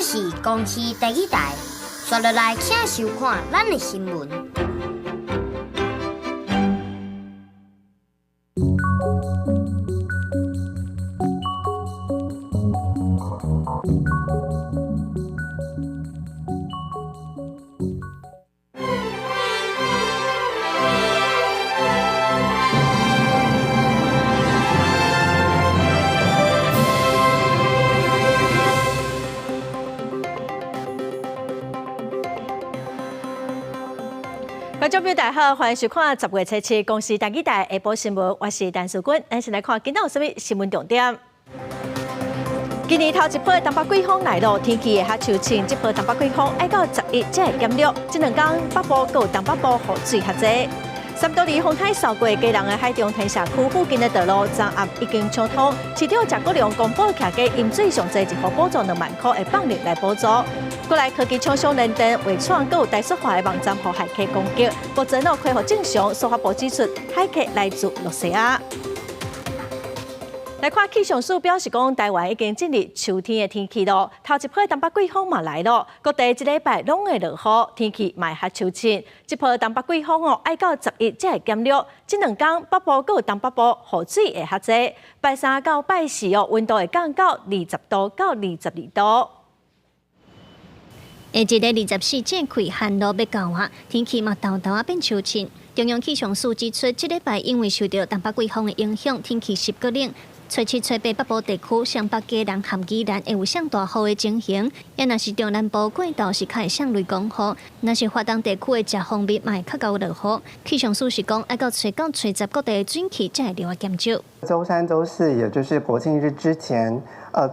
這是公視台語台，刷落來請收看咱的新聞。觀眾朋友大家好，歡迎收看10月7日公視台語台下晡新聞，我是陳淑君。咱先來看今仔有啥物新聞重點。今年頭一波東北季風來咯，天氣會較秋晴。這波東北季風愛到11才會減弱，這兩天北部閣有東北部雨水較濟。三都里風颱掃過基隆的海中天社區附近的道路，昨暗已經搶通。市長謝國樑公布，徛家飲水上濟一戶補助2萬箍會放入來補助。過來科技廠商聯電、緯創，閣有台塑化的網站，予駭客攻擊。目前哦恢復正常，司法部指出，駭客來自露西亞。來看氣象署表示講，台灣已經進入秋天的天氣咯。頭一波東北季風嘛來咯，各地這禮拜攏會落雨，天氣嘛會較秋晴。這波東北季風哦，愛到11才會減弱。這兩天北部閣有東北部雨水會較濟。拜三到拜四哦，溫度會降到20度到22度。下一个24正開寒露欲到啊，天氣嘛沓沓仔變秋晴。中央氣象署指出，這禮拜因為受著東北季風的影響，天氣濕閣冷。初七、初八北部地區，雙北、基隆和宜蘭會有上大雨的情形。也若是中南部過晝是較會上雷公雨，若是華東地區的食風面嘛會較𠢕落雨。氣象署是講，愛到初九、初十各地的水汽才會略減少。週三、週四，也就是國慶日之前，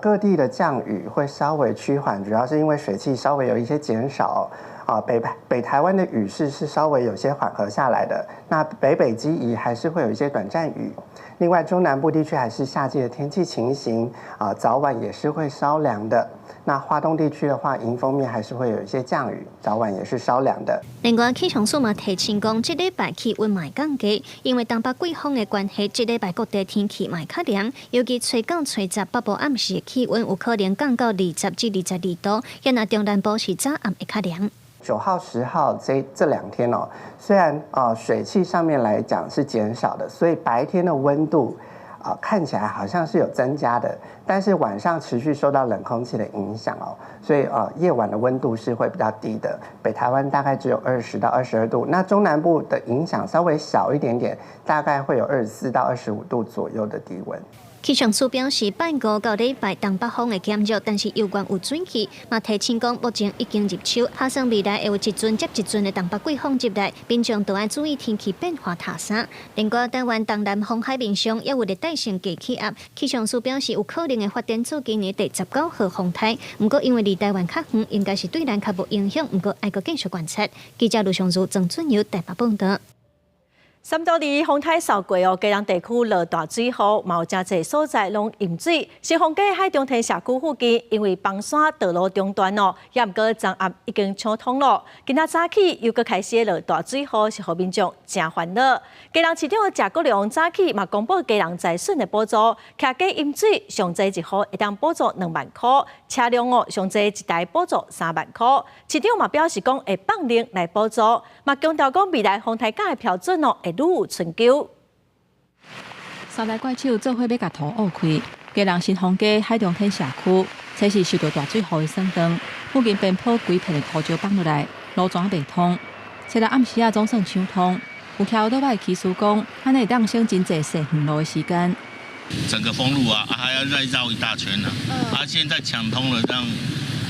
各地的降雨會稍微趨緩，主要是因為水汽稍微有一些減少。啊，北台灣的雨勢是稍微有些緩和下來的。那北北基宜還是會有一些短暫雨。另外，中南部地區還是夏季的天氣情形，啊，早晚也是會稍涼的。那花東地區的話，迎風面還是會有一些降雨，早晚也是稍涼的。另外，氣象署嘛提醒講，這禮拜氣溫嘛會降低，因為東北季風的關係，這禮拜各地天氣嘛會較涼，尤其初九、初十北部暗時的氣溫有可能降到20至22度，也若中南部是早暗會較涼。9號、10號這兩天哦，雖然水汽上面來講是減少的，所以白天的溫度看起來好像是有增加的，但是晚上持續受到冷空氣的影響哦，所以夜晚的溫度是會比較低的。北台灣大概只有20到22度，那中南部的影響稍微小一點點，大概會有24到25度左右的低溫。氣象署表示，拜五到禮拜東北風會減弱，但是猶原有水汽，嘛提醒講，目前已經入秋，打算未來會有一陣接一陣的東北季風入來，民眾都愛注意天氣變化踏衫。另外，台灣東南方海面上也有熱帶性低氣壓，氣象署表示有可能會發展做今年第19號風颱，毋過因為離台灣較遠，應該是對咱較無影響，毋過愛閣繼續觀察。記者盧尚如、曾俊友台北報導。三都里風颱掃過哦，基隆地區落大水雨，嘛有誠濟所在攏淹水。新豐街海中天社區附近，因為崩山道路中斷哦，也毋過昨暗已經搶通咯。今仔早起又閣開始落大水雨，是予民眾誠煩惱。基隆市長謝國樑早起嘛公布基隆災損的補助，徛家淹水上濟一戶會當補助2萬箍，車輛哦上濟一台補助3萬箍。市長嘛表示講會放令來補助，嘛強調講未來風颱甲的標準哦會愈有春秋。三大怪手做伙欲共土挖開，基隆新豐街海中天社區，這是受著大水雨的損斷，附近邊坡規片的土石崩落來，路全袂通。這日暗時仔總算搶通，有騎歐多擺騎士講，按呢會當省真濟踅遠路的時間。整個封路啊，還要再繞一大圈呢。啊，現在搶通了，這樣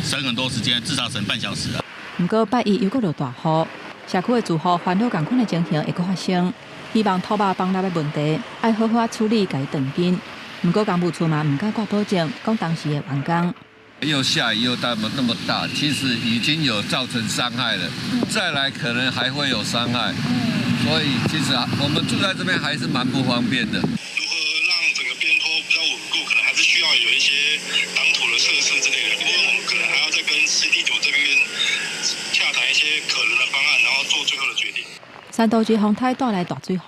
省很多時間，至少省半小時啊。毋過拜一又閣落大雨，社區的住戶煩惱仝款的情形會閣發生，希望土壙崩塌的問題愛好好處理，共伊斷根。毋過工務處嘛毋敢掛保證，講當時會完工。又下雨又大那麼大，其實已經有造成傷害了，再來可能還會有傷害，所以其實啊，我們住在這邊還是蠻不方便的。如何讓整個邊坡比較穩固，可能還是需要有一些擋土的設施之類的，因為我們可能還要再跟 CD9這邊洽談一些可能的方案，然後做最後的決定。三都級風颱帶來大水雨，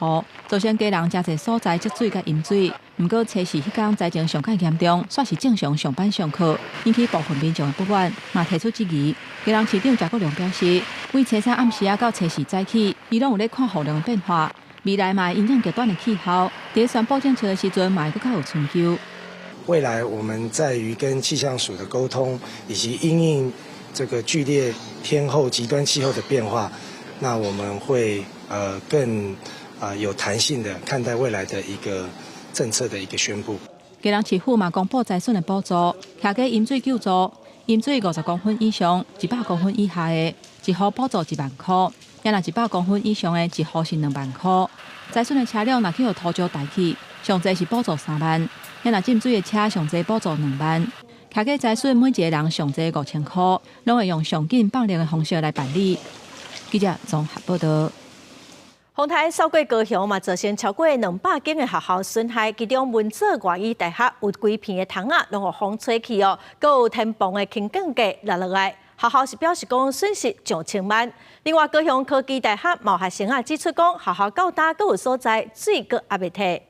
造成家人誠濟所在積水佮淹水。毋過初四彼工災情上較嚴重，煞是正常上班上課，引起部分民眾的不滿，嘛提出質疑。基隆市長謝國樑表示，對初三暗時仔到初四早起，伊攏有咧看雨量的變化，未來嘛會因應極端的氣候，佇宣布政策的時陣，嘛會閣較有春秋。未來我們在於跟氣象署的溝通，以及因應這個劇烈天候、極端氣候的變化，那我們會更有彈性的看待未來的一個政策的一個宣布。基隆市府嘛公布災損的補助，徛家淹水救助，淹水50公分以上、100公分以下的，一戶補助1萬箍；也若100公分以上的，一戶是2萬箍。災損的車輛若去予土石帶去，上濟是補助3萬；也若浸水的車，上濟補助2萬。徛家災損每一个人上濟5000箍，攏會用上緊放靈的方式來辦理。記者綜合報道。風颱掃過高雄嘛，造成超過200間的學校損害，其中文藻外語大學有規片的窗仔攏予風吹去哦，閣有天棚的輕鋼架落落來，學校是表示講損失上千萬。另外，高雄科技大學嘛有學生仔指出講，學校到今閣有所在水閣猶未退。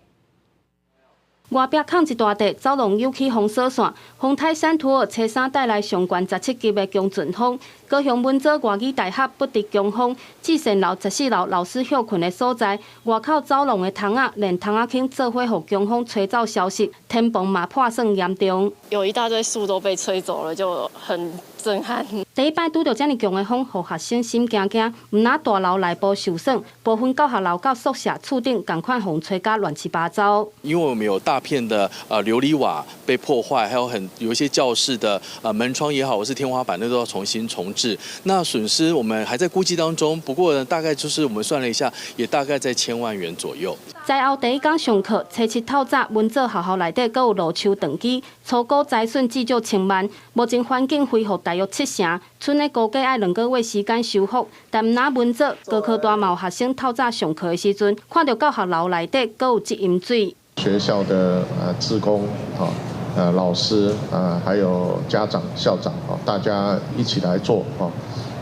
外壁空一大塊，走廊又起封鎖線。風颱珊圖爾初三帶來上懸17級的強陣風，高雄文藻外語大學不敵強風，至善樓14樓老師歇睏的所在，外口走廊的窗仔連窗仔圈做伙予強風吹走消失，天棚嘛破損嚴重。有一大堆樹都被吹走了，就很震撼。第一擺拄著遮爾強的風，予學生心驚驚。毋但大樓內部受損，部分教學樓佮宿舍厝頂仝款予吹甲亂七八糟。因為我們有大片的琉璃瓦被破壞，還有有一些教室的門窗也好，或是天花板，那都要重新重置。那損失我們還在估計當中，不過呢，大概就是我們算了一下，也大概在千萬元左右。災後第一工上課，初七透早，文藻學校內底閣有落樹斷枝，初估災損至少千萬。目前環境恢復大約七成，賰呢估計愛2個月時間修復。但毋但文藻高科大嘛有學生透早上課的時陣，看著教學樓內底閣有積淹水。學校的志工啊，老師啊，還有家長、校長啊，大家一起來做啊。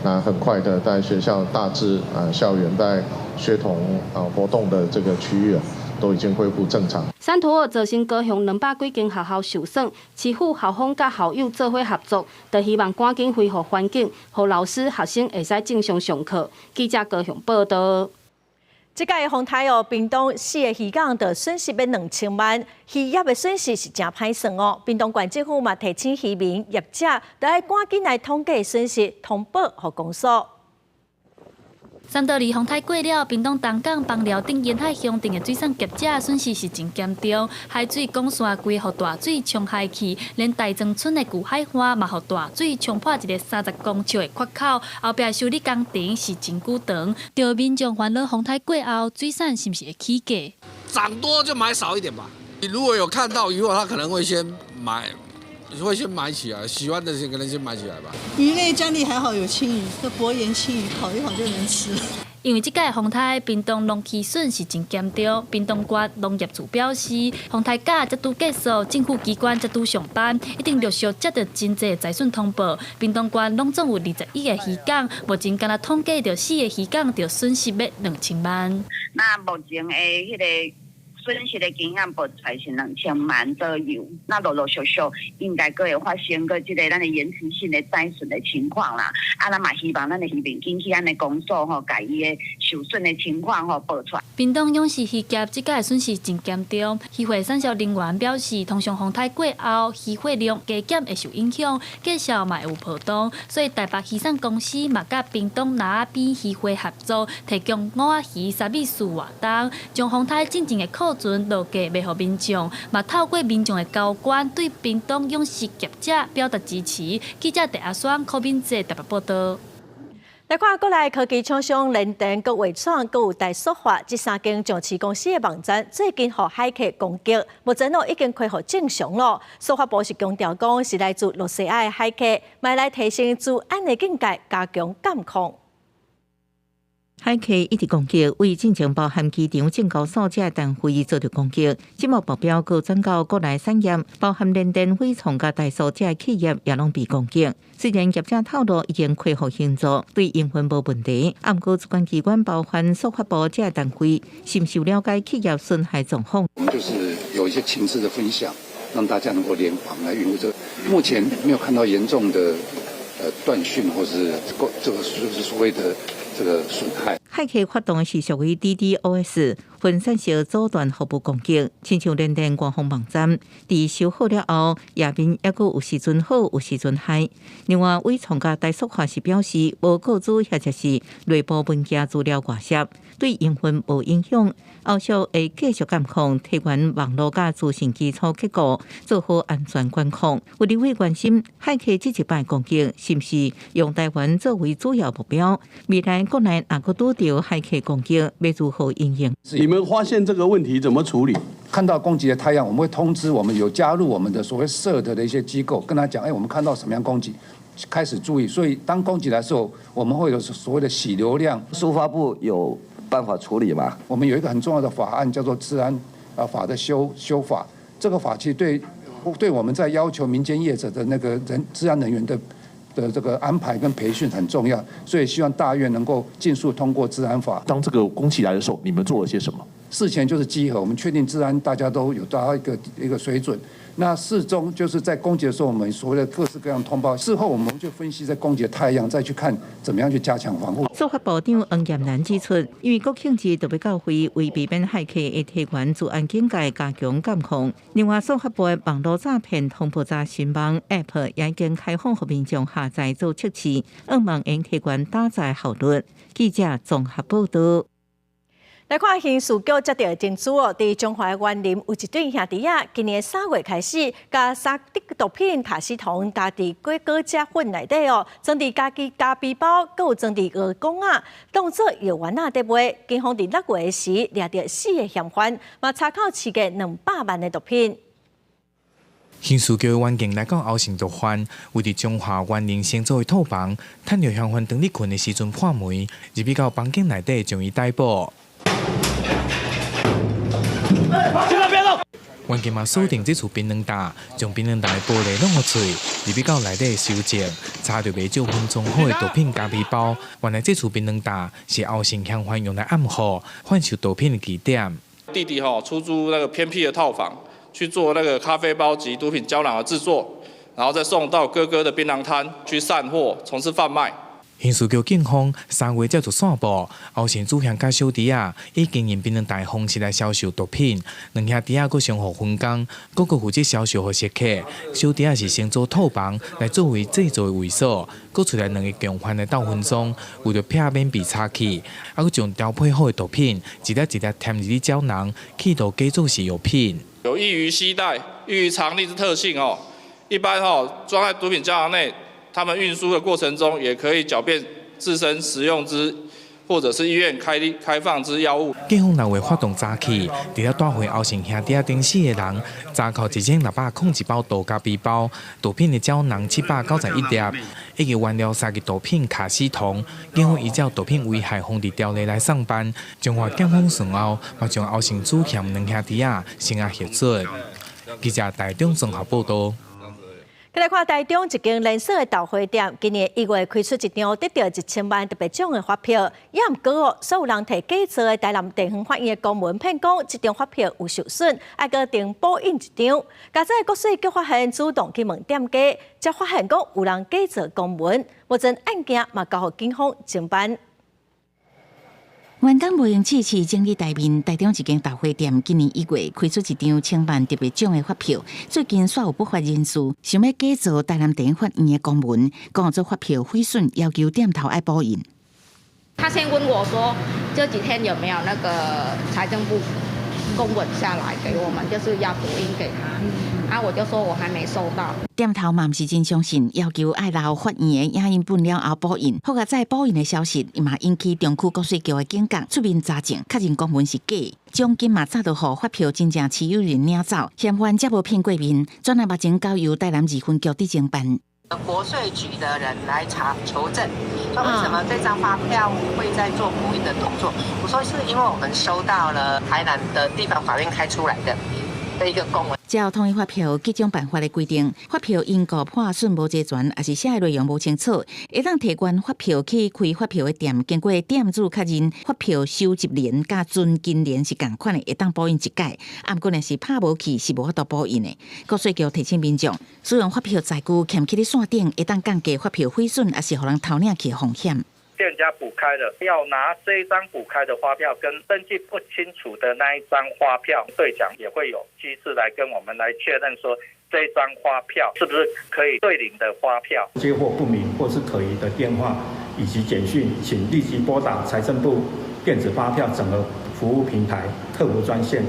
那很快的，在學校大致啊校園在學童啊活動的這個區域啊，都已經恢復正常。珊圖爾造成高雄200幾間學校受損，市府校方佮校友做伙合作，就希望趕緊恢復環境，予老師、學生會使正常上課。記者高雄報道。這擺風颱哦，屏東四个漁港的損失欲2000萬，漁業的損失是誠歹算哦。屏東縣政府嘛提醒漁民業者，著愛趕緊來統計損失，通報予公所。珊多爾風颱過了，屏東東港、枋寮等沿海鄉鎮的水產業者損失是真嚴重，海水管線規予大水沖海去，連大莊村的舊海岸嘛予大水沖破一个30公尺的缺口，後壁修理工程是真久長。著民眾煩惱風颱過後，水產是毋是會起價？漲多就買少一點吧。你如果有看到魚貨，他可能會先買。會先買起來，喜歡的先可能先買起來吧。魚類戰力還好，有鯖魚，這薄鹽鯖魚烤一烤就能吃。因為這擺風颱，屏東農區損失真嚴重。屏東縣農業處表示，風颱假才拄結束，政府機關才拄上班，一定陸續接著真濟災損通報。屏東縣攏總有21個漁港，目前干焦統計著四個漁港就損失欲2000萬。那目前的彼个損失的金額報出來是2000萬左右，那陸陸續續應該閣會發生閣這个咱的延遲性的災損的情況啦。啊，咱嘛希望咱的漁民緊去咱的公所吼，共伊的受損的情況吼報出來。屏東養殖漁業這擺損失真嚴重，漁會產銷人員表示，通常風颱過後，漁獲量加減會受影響，價數嘛會有波動，所以台北漁產公司嘛佮屏東蜊仔邊漁會合作，提供五仔魚沙米事活動，將風颱進前的庫存落價賣予民眾，嘛透過民眾的交關，對屏東養殖業者表達支持。記者鄭阿雙、柯敏哲台北報道。來看國內科技廠商聯電、閣緯創、閣有台塑化這三間上市公司的網站最近予駭客攻擊，目前哦已經恢復正常囉。司法部是強調講是來自露西亞的駭客，嘛來提升資安的境界，加強監控。駭客一直攻擊，為進前包含機場、證交所這單位遭著攻擊，這馬目標閣轉到國內產業，包含聯電、緯創佮台塑這企業也攏被攻擊。雖然業者透露已經恢復運作，對營運無問題，毋過主管機關包含數發部這單位，是毋是了解企業損害狀況？我們就是有一些情資的分享，讓大家能夠聯防來應付這個。目前沒有看到嚴重的斷訊或是這個就是所謂的這個損害。駭客發動的是屬於 DDoS 分散式阻斷服務攻擊，親像聯電官方網站，佇修好了後，頁面猶閣有時陣好，有時陣害。另外，緯創佮台塑化是表示，無個資或者是內部文件資料外洩，對營運無影響。後續會繼續監控，提懸網路佮資訊基礎結構，做好安全管控。有立委關心，駭客這一擺攻擊是毋是用台灣作為主要目標？未來國內若閣拄著駭客攻擊，欲如何因應？你們發現這個問題怎麼處理？看到攻擊的態樣，我們會通知我們有加入我們的所謂 CERT 的一些機構，跟他講，哎，我們看到什麼樣攻擊，開始注意。所以當攻擊來的時候，我們會有所謂的洗流量。數發部有辦法處理嗎？我們有一個很重要的法案叫做《資安法》的修法，這個法其實對我們在要求民間業者的那個人資安人員的這個安排跟培訓很重要，所以希望大院能夠盡速通過資安法。當這個攻擊來的時候，你們做了些什麼？事前就是稽核，我們確定資安大家都有達到一個水準。那事中就是在攻擊的時候，我們所謂的各式各樣通報。事後我們就分析在攻擊的態樣，再去看怎麼樣去加強防護。數發部長黃艷蘭指出，因為國慶節特別到會，為避免駭客會提懸資安警戒，加強監控。另外，數發部的網路詐騙通報查詢網 App 也已經開放予民眾下載做測試，向望會提懸搭載效率。記者綜合報道。來看刑事局接著情資哦，佇彰化員林有一對兄弟仔，今年3月開始，共三滴毒品卡司酮加佇果汁粉內底哦，裝佇家己咖啡包，閣有裝佇鵝公仔，當做藥丸仔佇賣。警方佇6月時掠著四个嫌犯，嘛查扣市價200萬的毒品。刑事局員警來到後城毒販，位佇彰化員林新做的套房，趁著嫌犯當咧睏的時陣破門，入去到房間內底將伊逮捕。千萬別動！員警嘛鎖定這厝檳榔擔，將檳榔擔的玻璃弄予碎，入去到內底搜證，查著袂少分裝好的毒品咖啡包。原來這厝檳榔擔是後生嫌犯用來暗貨販售毒品的地點。弟弟吼出租那個偏僻的套房，去做那個咖啡包及毒品膠囊的製作，然後再送到哥哥的檳榔攤去散貨，從事販賣。刑事局警方3月才做散布，後生主嫌佮小弟仔以經營檳榔攤方式來銷售毒品，兩兄弟仔閣相互分工，各個負責銷售予食客。小弟仔是先租套房來作為製造的位所，閣出來兩个共犯來鬥分贓，為著避免被查起，閣將調配好的毒品一粒一粒添入去膠囊，企圖假做是藥品。有易於攜帶、易於藏匿之特性哦，一般吼裝在毒品膠囊內。他們運輸的過程中，也可以狡辯自身食用之，或者是醫院開放之藥物。警方6月發動查緝，佇咧帶回後生兄弟仔等四个人，查扣1601包毒咖啡包，毒品的膠囊791粒，以及原料三支毒品卡司酮。警方依照毒品危害防治條例來送辦，彰化檢方審後，嘛將後生主嫌兩兄弟仔聲押核准。記者台中綜合報道。來看台中一間連鎖的豆花店，今年1月開出一張得著1000萬特別獎的發票，也毋過哦，所有人提假造的台南地方法院的公文騙講，這張發票有受損，愛閣重補印一張。加上國稅局發現，主動去問店家，才發現講有人假造公文，目前案件嘛交予警方偵辦。員工無閒試試整理台面，台中一間豆花店今年1月開出一張千萬特別獎的發票，最近煞有不法人士想欲假造台南地方法院的公文，講做發票毀損，要求店頭愛補印。他先問我說，這幾天有沒有那個財政部公文下來給我們，就是要補印給他。啊，我就說我還沒收到。店頭嘛毋是真相信，要求愛留法院的影印本了後補印。好佳哉補印的消息，嘛引起中區國稅局的警覺，出面查證，確認公文是假，獎金嘛早就予發票真正持有人領走，嫌犯才無騙過面，轉來目前交由台南二分局佇偵辦。國稅局的人來查求證，說為什麼這張發票會在做補印的動作？我說是因為我們收到了台南的地方法院開出來的一個公文。照統一發票記帳辦法的規定，發票因故破損無齊全，抑是寫的內容無清楚，會當提原發票去開發票的店，經過店主確認發票收集聯佮存金聯是仝款的，會當補印一改。啊，毋過若是拍無去，是無法度補印的。國稅局提醒民眾，使用發票載具儉起佇線頂，會當降低發票毀損，抑是予人偷領去的風險。店家補開了，要拿這一張補開的發票跟登記不清楚的那一張發票對獎，也會有機制來跟我們來確認說，這張發票是不是可以對領的發票。接獲不明或是可疑的電話以及簡訊，請立即撥打財政部電子發票整合服務平台客服專線。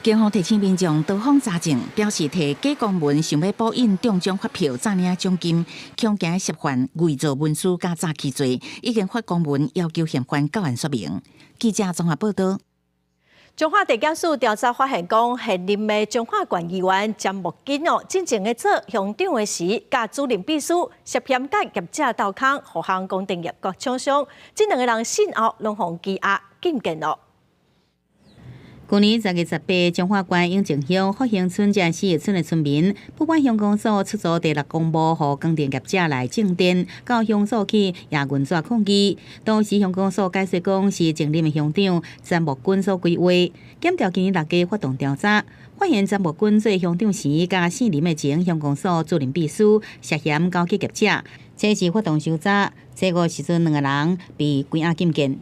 警方提醒民眾多方查證，表示提假公文想欲補印中獎發票詐領獎金，恐驚涉犯偽造文書佮詐欺罪，已經發公文要求嫌犯到案說明。記者綜合報道。彰化地檢署調查發現，講現任的彰化縣議員詹木金哦，進前咧做鄉長的時，佮主任秘書涉嫌佮業者鬥空，予項工程業國廠商，這兩个人訊後攏予羈押禁見咯。舊年10月18，彰化縣永靖鄉福興村這四个村的村民，不滿鄉公所出租第六公墓予光電業者來種電，到鄉所去攑銀紙抗議。當時鄉公所解釋講是前任的鄉長詹木軍所規劃。檢調今年6月發動調查，發現詹木軍做鄉長時，佮姓林的前鄉公所主任秘書涉嫌勾結業者，這是發動搜查，這個時陣兩个人被關押禁見。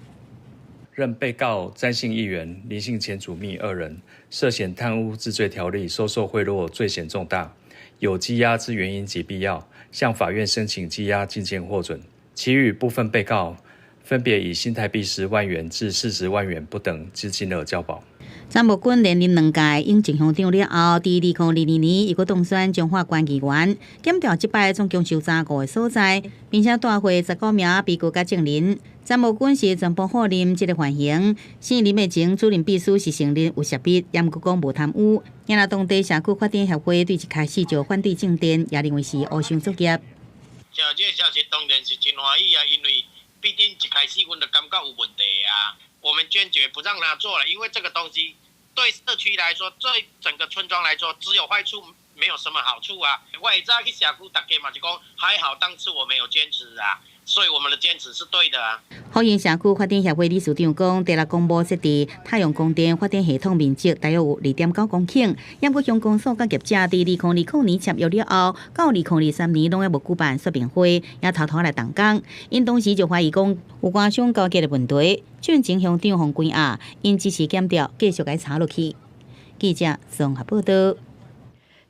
認被告詹姓議員、林姓前主秘二人涉嫌貪污治罪條例收受賄賂罪嫌重大，有羈押之原因及必要，向法院申請羈押禁見獲准。其餘部分被告分別以新台幣10萬元至40萬元不等之金額交保。詹木軍連任兩屆永靖鄉長了後，佇2022年伊閣當選彰化縣議員。檢調這擺總共搜查五个所在，並且帶回19名被告佮證人。詹木軍是全部否認這个犯行，姓林的前主任秘書是承認有涉密，也毋過講無貪污。若當地社區發展協會對一開始就反對種電，也認為是烏箱作業。這這個消息當然是真歡喜啊，因為畢竟一開始阮就感覺有問題啊，我們堅決不讓他做了，因為這個東西對社區來說，對整個村莊來說，只有壞處，沒有什麼好處啊。我會早去社區，大家嘛是講，還好當初我沒有堅持啊。所以我們的堅持是對的啊。福興社區發展協會理事長講，第六公墓設置太陽光電發電系統面積大約有2.9公頃，毋過鄉公所佮業者佇2020年簽約了後，到2023年攏猶無舉辦說明會，也偷偷來動工。𪜶當時就懷疑講有官商勾結的問題，進前鄉長予關押，𪜶支持檢調繼續共查落去。記者綜合報道。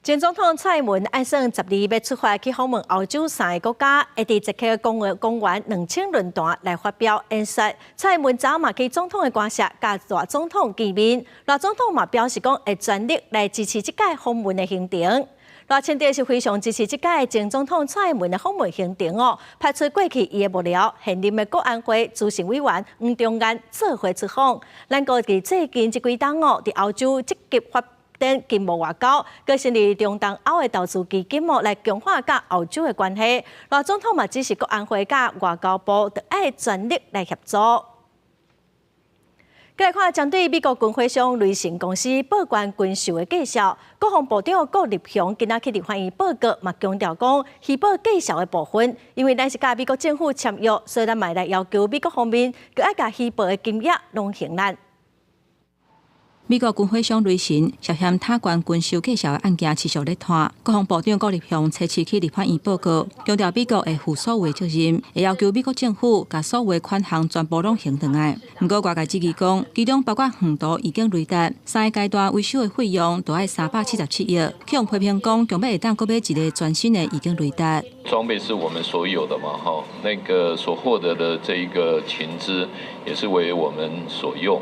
前總統蔡英文按算12欲出發去訪問歐洲三个國家，會佇捷克公園2000論壇來發表演說。蔡英文昨嘛去總統的官舍，佮賴總統見面。賴總統嘛表示講會全力來支持這屆訪問的行程。賴清德是非常支持這屆前總統蔡英文的訪問行程哦，派出過去伊的幕僚、現任的國安會資深委員黃重諺做伙出訪。咱國佇最近這幾冬哦，佇歐洲積極發展經貿外交，閣成立中東歐的投資基金哦，來強化佮歐洲的關係。賴總統嘛指示國安會佮外交部，著愛全力來協助。閣來看針對美國軍火商雷神公司報關軍售的價數，國防部長顧立雄今仔去立法院報告，嘛強調講，虛報價數的部分，因為咱是佮美國政府簽約，所以咱嘛來要求美國方面，閣愛共虛報的金額攏還咱。美國軍火商雷神涉嫌貪關軍售價數的案件持續咧拖，國防部長顧立雄初七去立法院報告，強調美國會負所有責任，會要求美國政府共所有款項全部攏還轉來。毋過外界質疑講，其中包括遠途預警雷達，三个階段維修的費用都愛377億，予人批評講，強欲會當閣買一个全新的預警雷達。裝備是我們所有的嘛，哈，那個所獲得的這一個情資也是為我們所用。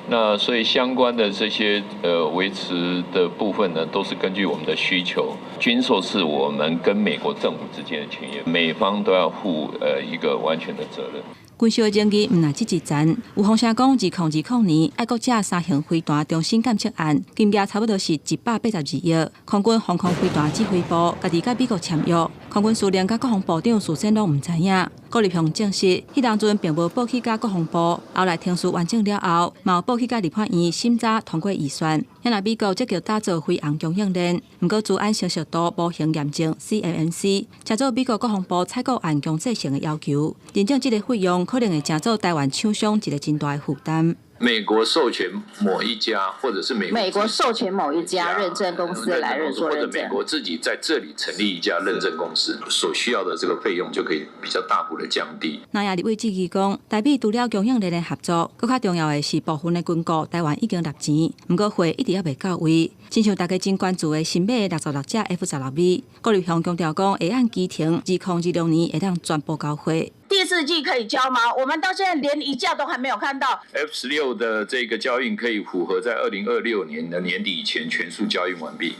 那所以相關的這些維持的部分呢，都是根據我們的需求。軍售是我們跟美國政府之間的簽約，美方都要負一個完全的責任。軍售的爭議毋但這一層，有風聲講，2020年愛國者三型飛彈重新檢測案，金額差不多是182億。空軍防空飛彈指揮部家己佮美國簽約，空軍司令佮國防部長事先攏毋知影。郭立雄證實，彼當陣並無報去共國防部，後來程序完整了後，嘛有報去共立法院審查通過預算。若美國積極打造飛航供應鏈，毋過資安成熟度模型驗證 CMMC，成做美國國防部採購案強制性的要求，認證這个費用可能會成做台灣廠商一个真大的負擔。美國授權某一家，或者是美國授權某一家認證公司來認做認證，或者美國自己在這裡成立一家認證公司，所需要的這個費用就可以比較大幅的降低。那也立委質疑講，台美除了供應鏈的合作，閣較重要的是部分的軍購，台灣已經納錢，毋過貨一直猶未到位。親像大家真關注的新買66架 F-16V，郭立雄強調講，會按期程，2026年會當全部交貨。第四季可以交嗎？我們到現在連一架都還沒有看到。 F-16的這個交運可以符合在2026年的年底以前全數交運完畢。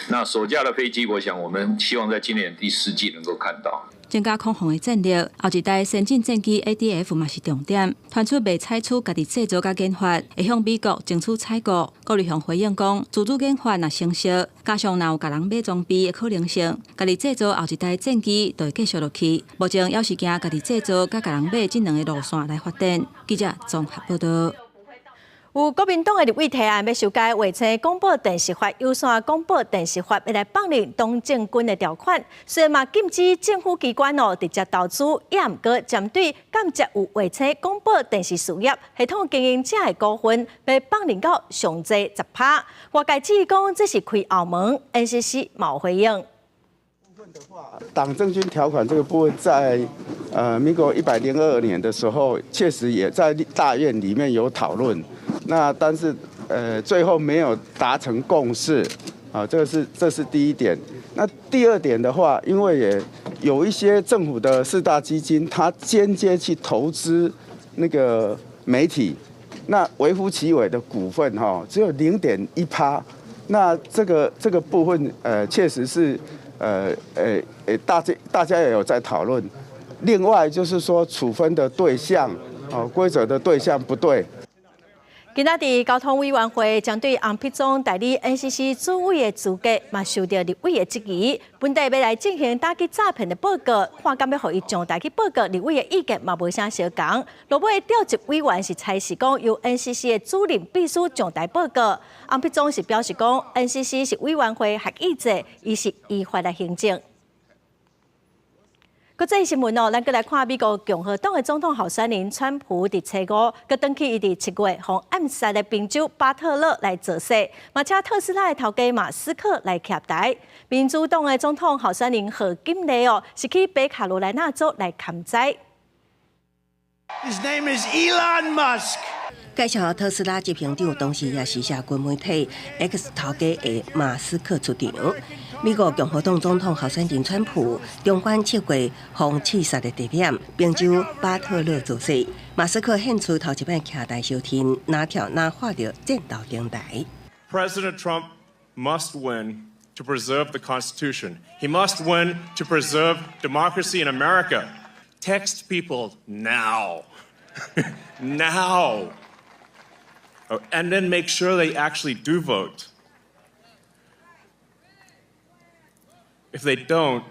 那首架的飛機，我想我們希望在今年第四季能夠看到。增加空防的戰力，後一代先進戰機 ADF 嘛是重點。傳出袂採取家己製造佮研發，會向美國爭取採購。郭立雄回應講，自主研發若成熟，加上若有共人買裝備的可能性，家己製造後一代戰機就會繼續落去。目前猶是行家己製造佮共人買這兩个路線來發展。記者綜合報道。有國民黨的立委提案，欲修改衛星廣播電視法、有線廣播電視法，欲來放任黨政軍的條款，雖然嘛禁止政府機關哦直接投資，也毋過針對間接有衛星廣播電視事業系統經營者的股份，欲放任到上濟10%。外界質疑講這是開後門，NCC 嘛有回應。黨政軍條款這個部分在民國102年的時候，確實也在大院裡面有討論。那但是最後沒有達成共識，啊，這是第一點。那第二點的話，因為也有一些政府的四大基金，它間接去投資那個媒體，那微乎其微的股份哈，只有0.1%。那這個部分確實是大家也有在討論。另外就是說處分的對象，哦，規則的對象不對。今仔佇交通委員會針對洪丕宗代理 NCC 主委的資格，嘛受著立委的質疑。本底欲來進行打擊詐騙的報告，看敢欲予伊上台去報告，立委的意見嘛無啥相仝。落尾召集委員是裁示講，由 NCC 的主任秘書上台報告。洪丕宗是表示講，NCC 是委員會合議制，伊是依法來行政。國際新聞哦，咱閣來看美國共和黨的總統候選人川普佇初五，閣轉去伊佇7月予暗殺的賓州巴特勒來造勢，嘛請特斯拉的頭家馬斯克來徛台。民主黨的總統候選人賀錦麗哦，是去北卡羅來納州來勘災。 His name is Elon Musk。介紹特斯拉執行長，同時也是社群媒體 X 頭家的馬斯克出場。美國共和黨總統候選人川普，重返7月予刺殺的地點，賓州巴特勒造勢。馬斯克獻出頭一擺徛台相挺，若跳若畫著戰鬥燈台。 President Trump must win to preserve the Constitution. He must win to preserve democracy in America. Text people now. Now. And then make sure they actually do vote. If they don't,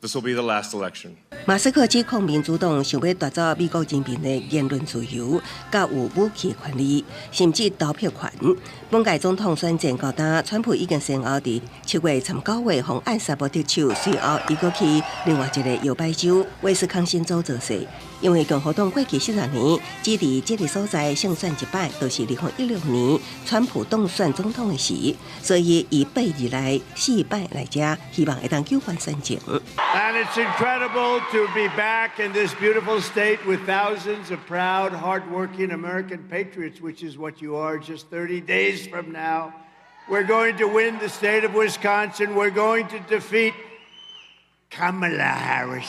this will be the last election. 馬斯克指控民主黨想欲奪走美國人民的言論自由，佮有武器的權利，甚至投票權。本屆總統選戰到今，川普已經先後佇7月19日予暗殺無得手，隨後伊閣去另外一个搖擺州威斯康辛州造勢。因為共和黨過去40年只佇這个所在勝選一擺，就是2016年川普當選總統的時，所以伊8日來四擺來遮，希望會當救翻選情。 And it's incredible to be back in this beautiful state with thousands of proud, hardworking American patriots, which is what you are just 30 days from now. We're going to win the state of Wisconsin. We're going to defeat Kamala Harris.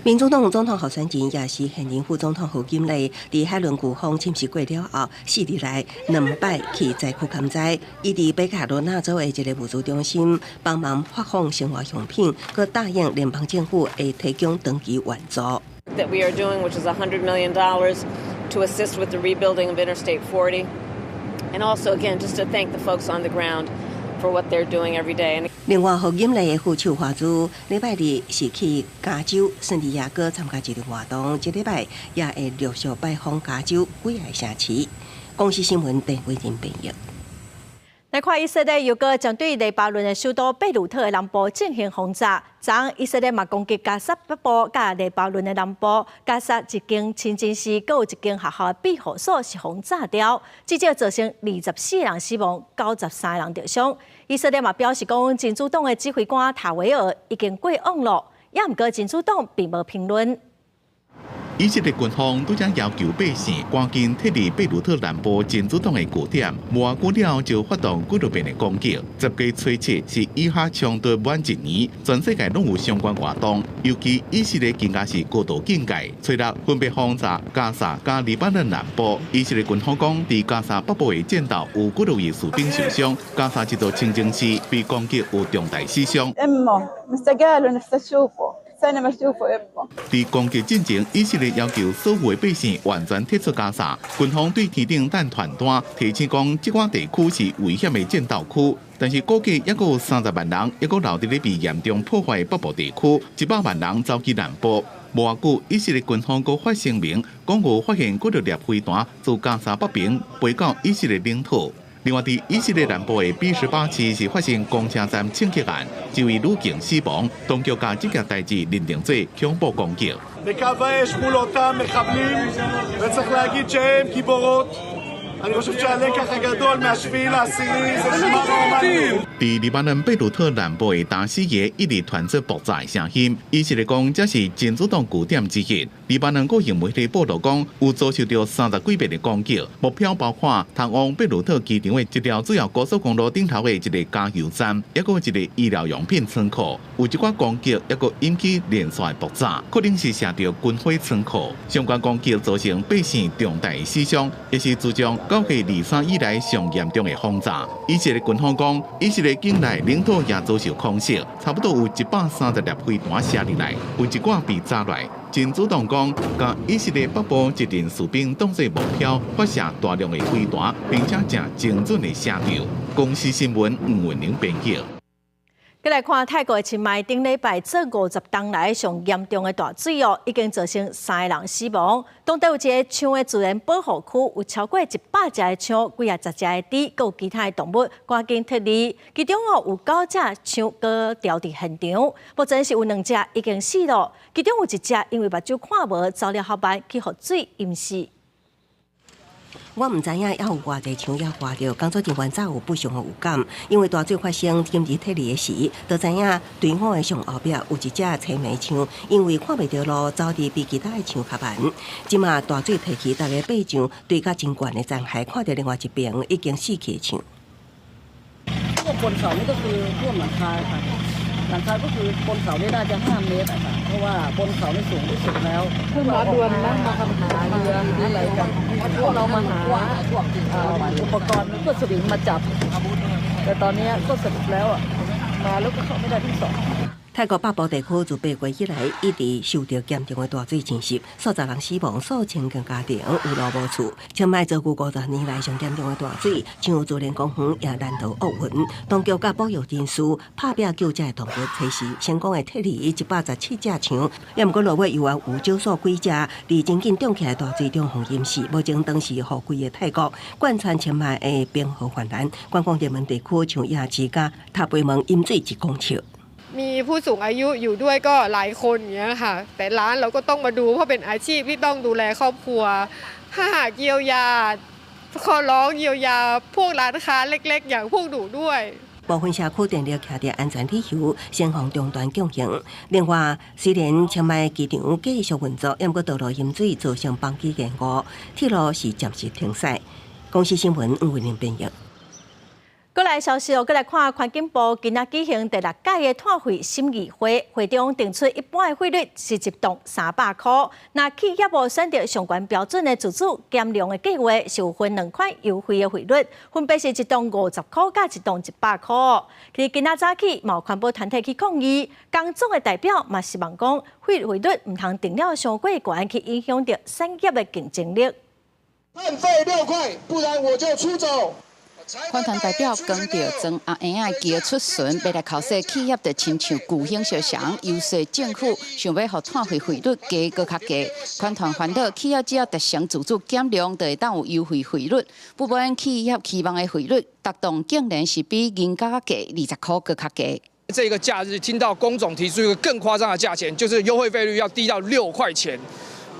民主黨總統候選人也是現任副總統賀錦麗，佇海倫颶風侵襲過了後，4日來兩擺去災區勘災，伊佇北卡羅來納州的一个物資中心幫忙發放生活用品，閣答應聯邦政府會提供長期援助。 That we are doing, which is $100 million to assist with the rebuilding of Interstate 40. And also, again, just to thank the folks on the ground. for what they're doing every day. 另外，予嚴厲的副手華茲，禮拜二是去加州聖地亞哥參加一個活動，這禮拜也會陸續拜訪加州幾个城市。公視新聞鄧偉仁編譯。來看以色列又閣針對黎巴嫩的首都貝魯特的南部進行轟炸。昨昏以色列嘛攻擊加薩北部佮黎巴嫩的南部，加薩一間清真寺，閣有一間學校的庇護所是予炸掉，至少造成24人死亡，93人著傷。以色列嘛表示講，真主黨的指揮官塔維爾已經過往囉，也毋過真主黨並無評論。以色列軍方拄才要求百姓趕緊撤離貝魯特南部真主黨的據點，無偌久了就發動幾落遍的攻擊。10月初7是以哈衝突滿一年，全世界攏有相關活動，尤其以色列更加是高度警戒。初六分別轟炸加薩佮黎巴嫩南部。以色列軍方講，佇加薩北部的戰鬥有幾落位士兵受傷，加薩一座清真寺被攻擊有重大死傷。佇攻擊進前，以色列要求所有的百姓完全撤出加薩。軍方對天頂彈傳單，提醒講這寡地區是危險的戰鬥區。但是估計猶閣有30萬人，猶閣留佇咧被嚴重破壞的北部地區，100萬人走去南部。無偌久，以色列軍方閣發聲明，講有發現幾落粒飛彈自加薩北邊飛到以色列領土。另外，佇以色列南部的彼士巴市是發生公車站槍擊案，一位女警死亡，當局共這件代誌認定做恐怖攻擊。 בקו האש מול אותם מחבלים, וצריך להגיד שהם גיבורות. אני חושב שהלקח הגדול מה-7 לעשירי זה שמרנו עמדנו. 佇黎巴嫩貝魯特南部的達西耶一直傳出爆炸的聲音，以色列講這是真主黨據點之一。黎巴嫩國營媒體報道講，有遭受著30幾遍的攻擊，目標包括通往貝魯特機場的一條主要高速公路頂頭的一个加油站，抑閣一个醫療用品倉庫。有一寡攻擊，抑閣引起連續的爆炸，可能是射著軍火倉庫。相關攻擊造成百姓重大死傷，也是自從9月23以來上嚴重的轟炸。以色列軍方講，以色列境內領土也遭受空襲，差不多有130粒飛彈射入來，有一寡被炸落來。真主黨講，共以色列北部一陣士兵當作目標，發射大量的飛彈，並且誠精準的射著。公視新聞吳文玲編輯。閣來看泰國的清邁頂禮拜做50冬來上嚴重的大水哦，已經造成三个人死亡。當地有一个象的自然保護區，有超過100隻的象、幾仔十隻的豬，閣有其他的動物，趕緊撤離。其中哦有九隻象閣牢佇現場，目前是有兩隻已經死了，其中有一隻因為目睭看無，走了較慢，去予水淹死。我毋知影猶有偌濟象猶活著，工作人員早有不祥的預感，因為大水發生緊急撤離的時，就知影隊伍的上後壁有一隻青眉象，因為看袂著路，走佇比其他的象較慢。這馬大水退去，逐家爬上堆甲真懸的殘骸，看著另外一邊已經死去的象。 บนเขานี่ก็คือท่วมหลังคาค่ะหลังคาก็คือบนเขานี่น่าจะ5เมตรอะค่ะเพราะว่าบนเขานี่สูงที่สุดแล้วมาด่วนนะมาหาเรือหาอะไรกันพวกเรามาหาอุปกรณ์ก็สวิงมาจับแต่ตอนนี้ก็สรุปแล้วอะมาแล้วก็เข้าไม่ได้ทั้งสอง 泰國北部地區自8月以來一直受著嚴重的大水侵襲，數十人死亡，數千間家庭有路無厝。清邁遭遇50年來上嚴重的大水，像自然公園也難逃厄運。當局佮保育人士拍拚救這的動物，測試成功的撤離117隻象。也毋過落尾猶原有少數幾隻佇真緊漲起來大水中予淹死。目前當時予規个泰國貫穿清邁的冰河泛濫，觀光熱門地區像夜市佮塔背門淹水一公尺。 มีผู้สูงอายุอยู่ด้วยก็หลายคนอย่างเงี้ยค่ะแต่ร้านเราก็ต้องมาดูเพราะเป็นอาชีพที่ต้องดูแลครอบครัวถ้าหากเยียวยาขอร้องเยียวยาพวกร้านค้าเล็กๆอย่างพวกหนูด้วย 部分社區電力徛佇安全理由，先予中斷供應。另外，雖然清邁機場繼續運作，毋過道路淹水造成班機延誤，鐵路是暫時停駛。公視新聞吳慧玲編譯。閣來消息哦，閣來看環境部今仔舉行第六屆的碳費審議會，會中定出一般的費率是一噸300箍。若企業無選擇上懸標準的自主減量的計劃，是有分兩款優惠的費率，分別是一噸50箍佮一噸100箍。其實今仔早起，嘛有環保團體去抗議，工總的代表嘛希望講，費率毋通定了傷過懸，去影響著產業的競爭力。碳費6塊，不然我就出走。環團代表扛著裝阿嬰仔的交出船，欲來剾洗企業，就親像巨亨相像，遊說政府想欲予碳費費率加閣較低。環團煩惱企業只要達成自主減量，就會當有優惠費率。不過企業期望的費率達動竟然是比銀價較低20箍閣較低。這個假日聽到工總提出一個更誇張的價錢，就是優惠費率要低到六塊錢。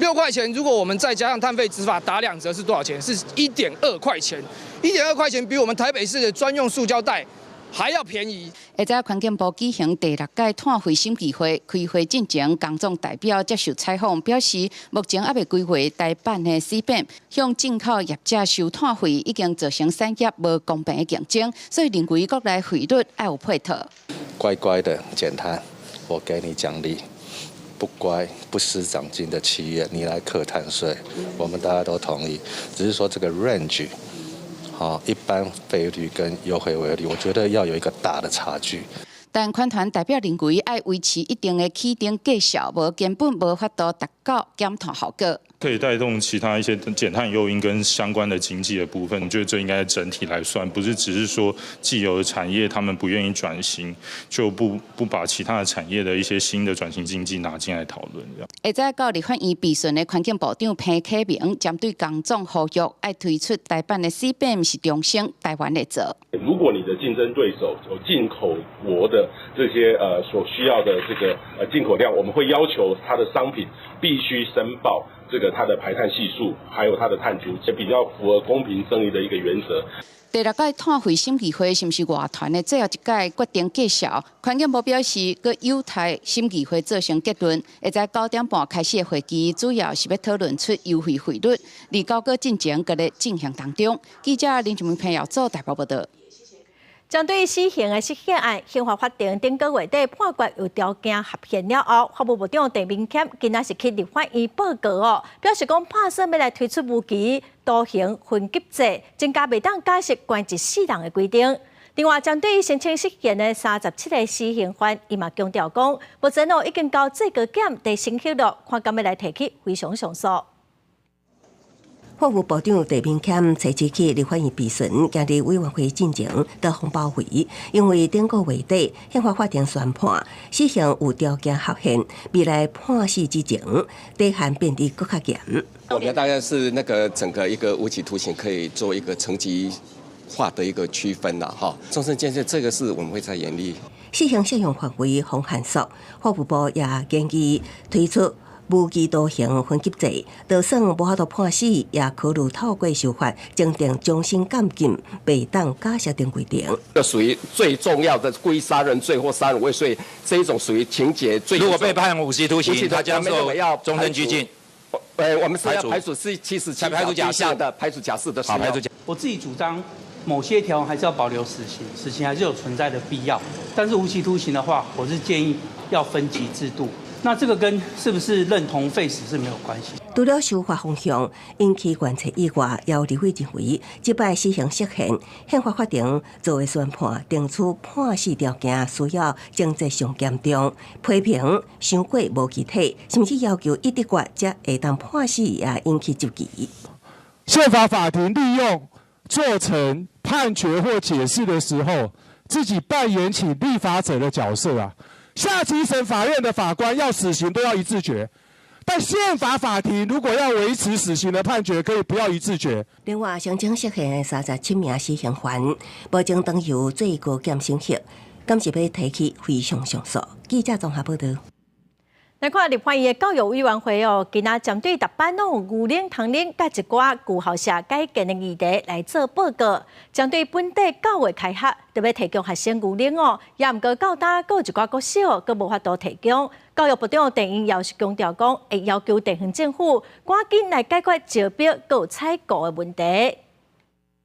六塊錢，如果我們再加上碳費執法打兩折，是多少錢？是1.2塊錢。1.2塊錢比我們台北市的專用塑膠袋還要便宜。下晝環境部舉行第六屆碳費審議會，開會進前，工總代表接受採訪表示，目前猶未規劃台版的 CBAM，向進口業者收碳費已經造成產業無公平的競爭，所以認為國內費率愛有配套。乖乖的減碳，我給你獎勵；不乖不思長進的企業，你來課碳稅，我們大家都同意。只是說這個 range，好，一般費率跟優惠費率，我覺得要有一個大的差距。但環團代表認為，愛維持一定的起徵價數，無根本無法度達到減碳效果。可以帶動其他一些減碳誘因跟相關的經濟的部分，我覺得這應該整體來算，不是只是說既有的產業他們不願意轉型，就不把其他的產業的一些新的轉型經濟拿進來討論。下晝到立法院備詢的環境部長彭啟明，針對工總呼籲愛推出台版的 CBAM 是中性，台灣會做。如果你的競爭對手有進口國的這些所需要的這個進口量，我們會要求它的商品必須申報這個它的排碳係數，還有它的碳足跡，比較符合公平正義的一個原則。第六屆碳費審議會是毋是外團的最後一屆決定價數？環境部表示，閣有待審議會做成結論。會在9點半開始的會議，主要是欲討論出優惠費率。而交稿進程閣咧進行當中。記者林俊明朋友做台北報道。針對死刑的釋憲案，刑法法庭頂個月底判決有條件合憲了後，法務部長鄭明謙今仔是去立法院報告哦，表示講拍算欲來推出無期徒刑分級制，增加袂當假釋關一世人的規定。另外，針對申請釋憲的37個死刑犯，伊嘛強調講，目前哦已經交最高檢提審核了，看敢欲來提起非常上訴。法務部長鄭明謙初七去立法院備詢，今日委員會進前到風暴會，因為頂個月底憲法法庭宣判死刑有條件合憲，未來判死之前底限變得閣較嚴。我們大概是那個整個一個無期徒刑可以做一個層級化的一個區分啦，哈。終身監禁這個是我們會再研議。死刑適用範圍放限縮，法務部也建議推出無期徒刑分級制，就算無法度判死，也考慮透過修法，增訂終身監禁、袂當假釋等規定。這屬於最重要的故意殺人罪或殺人未遂這一種屬於情節最。如果被判無期徒刑，他將受終身拘禁。我們是要排除是77條假釋的，排除假釋的。好，排除假。我自己主張，某些條文還是要保留死刑，死刑還是有存在的必要。但是無期徒刑的話，我是建議要分級制度。那這個跟是不是認同廢死是沒有關係。除了修法方向引起關切以外，也有立委認為，這擺死刑釋憲，憲法法庭作為宣判，定出判死條件需要情節上嚴重，批評傷過無具體，甚至要求一直決才會當判死，也引起質疑。憲法法庭利用做成判決或解釋的時候，自己扮演起立法者的角色啊。下級審法院的法官要死刑都要一致決，但憲法法庭如果要維持死刑的判決，可以不要一致決。另外，申請釋憲的37名死刑犯，目前當由最高檢審核，敢是欲提起非常上訴。記者綜合報道。來看立法院的教育委員會哦，今仔針對逐班攏有牛奶、糖奶佮一寡舊校舍改建的議題來做報告。針對本地9月開學，特別提供學生牛奶哦，也毋過到今閣有一寡國小閣無法度提供。教育部長鄭英耀是強調講，會要求地方政府趕緊來解決招標閣有採購的問題。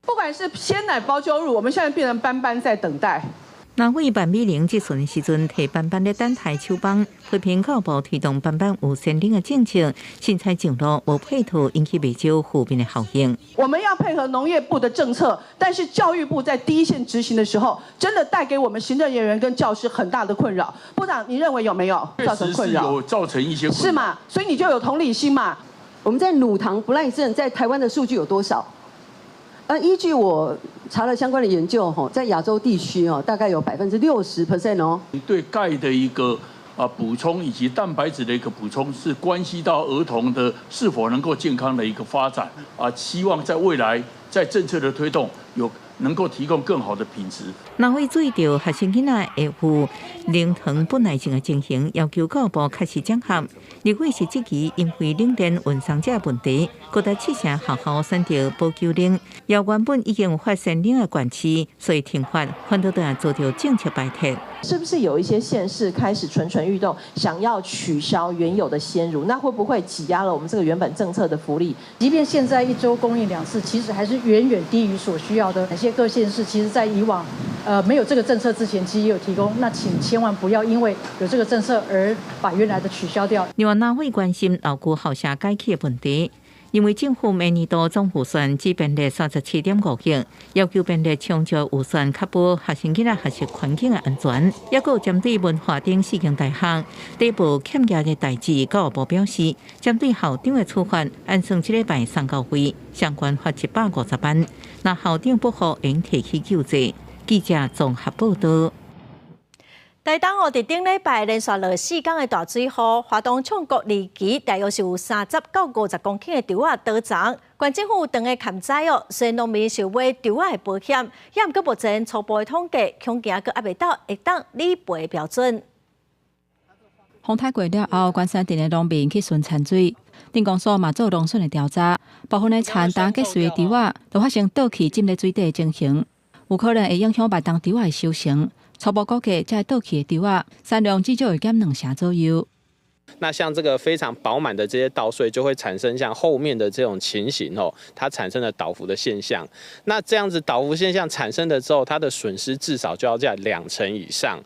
不管是鮮奶包鳩乳，我們現在變成班班在等待。立委范美玲質詢時陣，提班班咧等待手枋，批評教育部推動班班有鮮奶的政策，凊彩上路無配套，引起袂少負面的效應。我們要配合農業部的政策，但是教育部在第一線執行的時候，真的帶給我們行政人員跟教師很大的困擾。部長，你認為有沒有造成困擾？有造成一些困擾。是嘛？所以你就有同理心嘛？我們在乳糖不耐症在台灣的數據有多少？那依據我查了相關的研究，吼，在亞洲地區哦，大概有60% 哦。對鈣的一個補充以及蛋白質的一個補充，是關係到兒童的是否能夠健康的一個發展啊。希望在未來在政策的推動有能夠提供更好的品質。那會注意到學生囡仔會有零糖不耐症的情形，要求教育部開始整合。立委是質疑因為冷鏈運送這個問題，閣在七成學校選擇保久冷，也原本已經有發鮮冷的縣市，所以停發，反倒都遭著政策排斥。是不是有一些縣市開始蠢蠢欲動，想要取消原有的鮮乳？那會不會擠壓了我們這個原本政策的福利？即便現在一周供應2次，其實還是遠遠低於所需要的。那些各縣市其實在以往，沒有這個政策之前，其實也有提供。那請千萬不要因為有這個政策而把原來的取消掉。另外，哪會關心老舊校舍改起的問題？因為政府每年度總預算只編列37.5億，要求編列充足預算，確保學生囡仔學習環境的安全。抑閣有針對文化等四間大學底部欠額的代誌，教育部表示，針對校長的處罰，按算這禮拜三到會，相關罰150萬。若校長不服，應提起救濟。記者綜合報道。台東哦，佇頂禮拜連續落四工的大水雨，花東衝國離奇大約是有30到50公頃的稻仔倒叢。縣政府當下勘災哦，雖然農民受買稻仔的保險，也毋過目前初步的統計，恐驚閣猶未到會當理賠的標準。風颱過了後，關山鎮的農民去巡田水，鎮公所嘛做農損的調查，部分的田當結穗的稻仔都發生倒去浸佇水底的情形，有可能會影響越冬稻仔的收成。初步估計，這倒去的稻仔產量至少會減2成左右。那像這個非常飽滿的這些稻穗，就會產生像後面的這種情形哦，它產生了倒伏的現象。那這樣子倒伏現象產生了之後，它的損失至少就要在2成以上。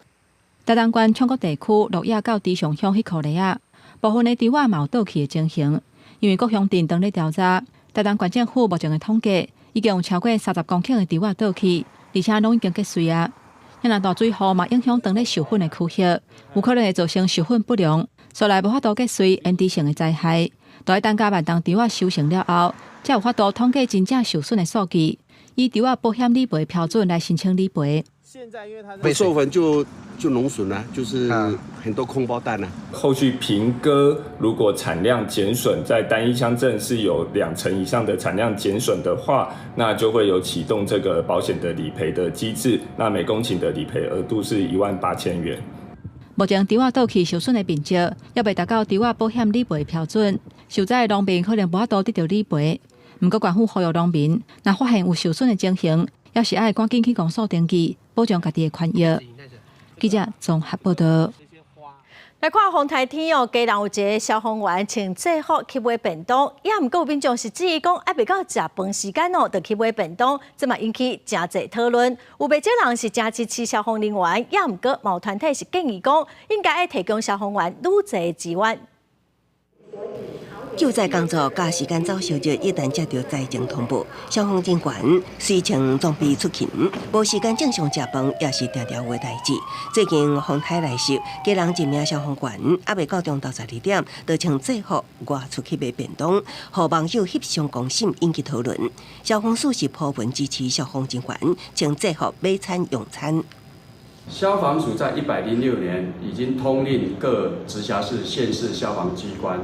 台東縣衝國地區鹿野到池上鄉彼箍犁仔，部分的稻仔嘛有倒去的情形，因為各鄉鎮當咧調查，台東縣政府目前的統計已經有超過30公頃的稻仔倒去，而且攏已經結穗啊。若大水雨嘛影響當咧授粉的區域，有可能會造成授粉不良，所來無法度結穗，延遲性的災害。都愛等甲越冬稻仔收成了後，才有法度統計真正受損的數據，以稻仔保險理賠標準來申請理賠。被授粉就農損啦，就是很多空包蛋啦。後續平割如果產量減損，在單一鄉鎮是有2成以上的產量減損的話，那就會有啟動這個保險的理賠的機制。那每公頃的理賠額度是18000元。目前稻仔倒去受損的面積，猶未達到稻仔保險理賠標準，受災的農民可能無法度得到理賠。毋過縣府呼籲農民，若發現有受損的情形，猶是愛趕緊去公所登記，保障家己的權益。記者綜合報道。來看風颱天哦，家人有一个消防員穿制服去買便當，也毋過有民眾是質疑講，猶未到食飯時間哦，就去買便當，這嘛引起誠濟討論。有袂少人是誠支持消防人員，也毋過嘛有團體是建議講，應該愛提供消防員愈濟資源。救災工作佮時間走相日，一旦接到災情通報，消防人員隨穿裝備出勤，無時間正常食飯也是定定有的代誌。最近風颱來襲，家人一名消防員猶未到中晝12點，就穿制服外出去買便當，予網友翕相公審引起討論。消防署是普遍支持消防人員穿制服買餐用餐。消防署在106年已經通令各直轄市、縣市消防機關，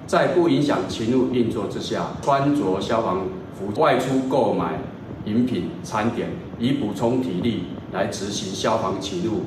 在不影響勤務運作之下，穿着消防服外出購買飲品、餐點，以補充體力來執行消防勤務。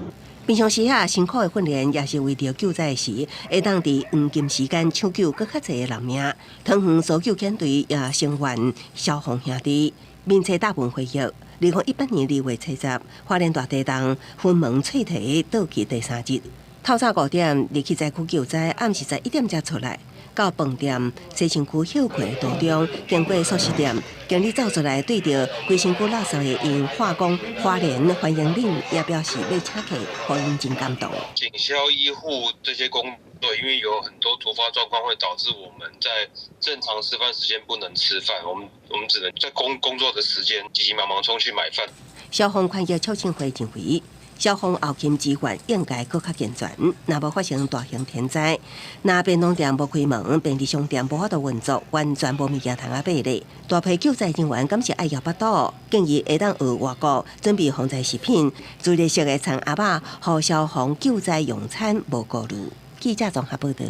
平常時啊，辛苦的訓練也是為著救災時，會當佇黃金時間搶救閣較濟的人命。桃園搜救犬隊也聲援消防兄弟，面冊大文回憶。2018年2月70，花蓮大地震，雲門翠堤倒去第三日，透早5點入去災區救災，暗時11點才出來。到飯店西城區歇睏途中，經過速食店，經理走出來對著規身軀垃圾的𪜶喊講花蓮歡迎恁，也表示欲請客，予𪜶真感動。警消醫護這些工作，因為有很多突發狀況，會導致我們在正常吃飯時間不能吃飯，我們只能在工作的時間急急忙忙衝去買飯。消防權益促進會認為，消防後勤資源應該閣較健全。若無發生大型天災，若便當店無開門，便利商店無法度運作，完全無物件通啊買咧。大批救災人員敢是愛枵腹肚，建議會當學外國準備防災食品，自熱式的餐盒仔，予消防救災用餐無顧慮。記者綜合報導。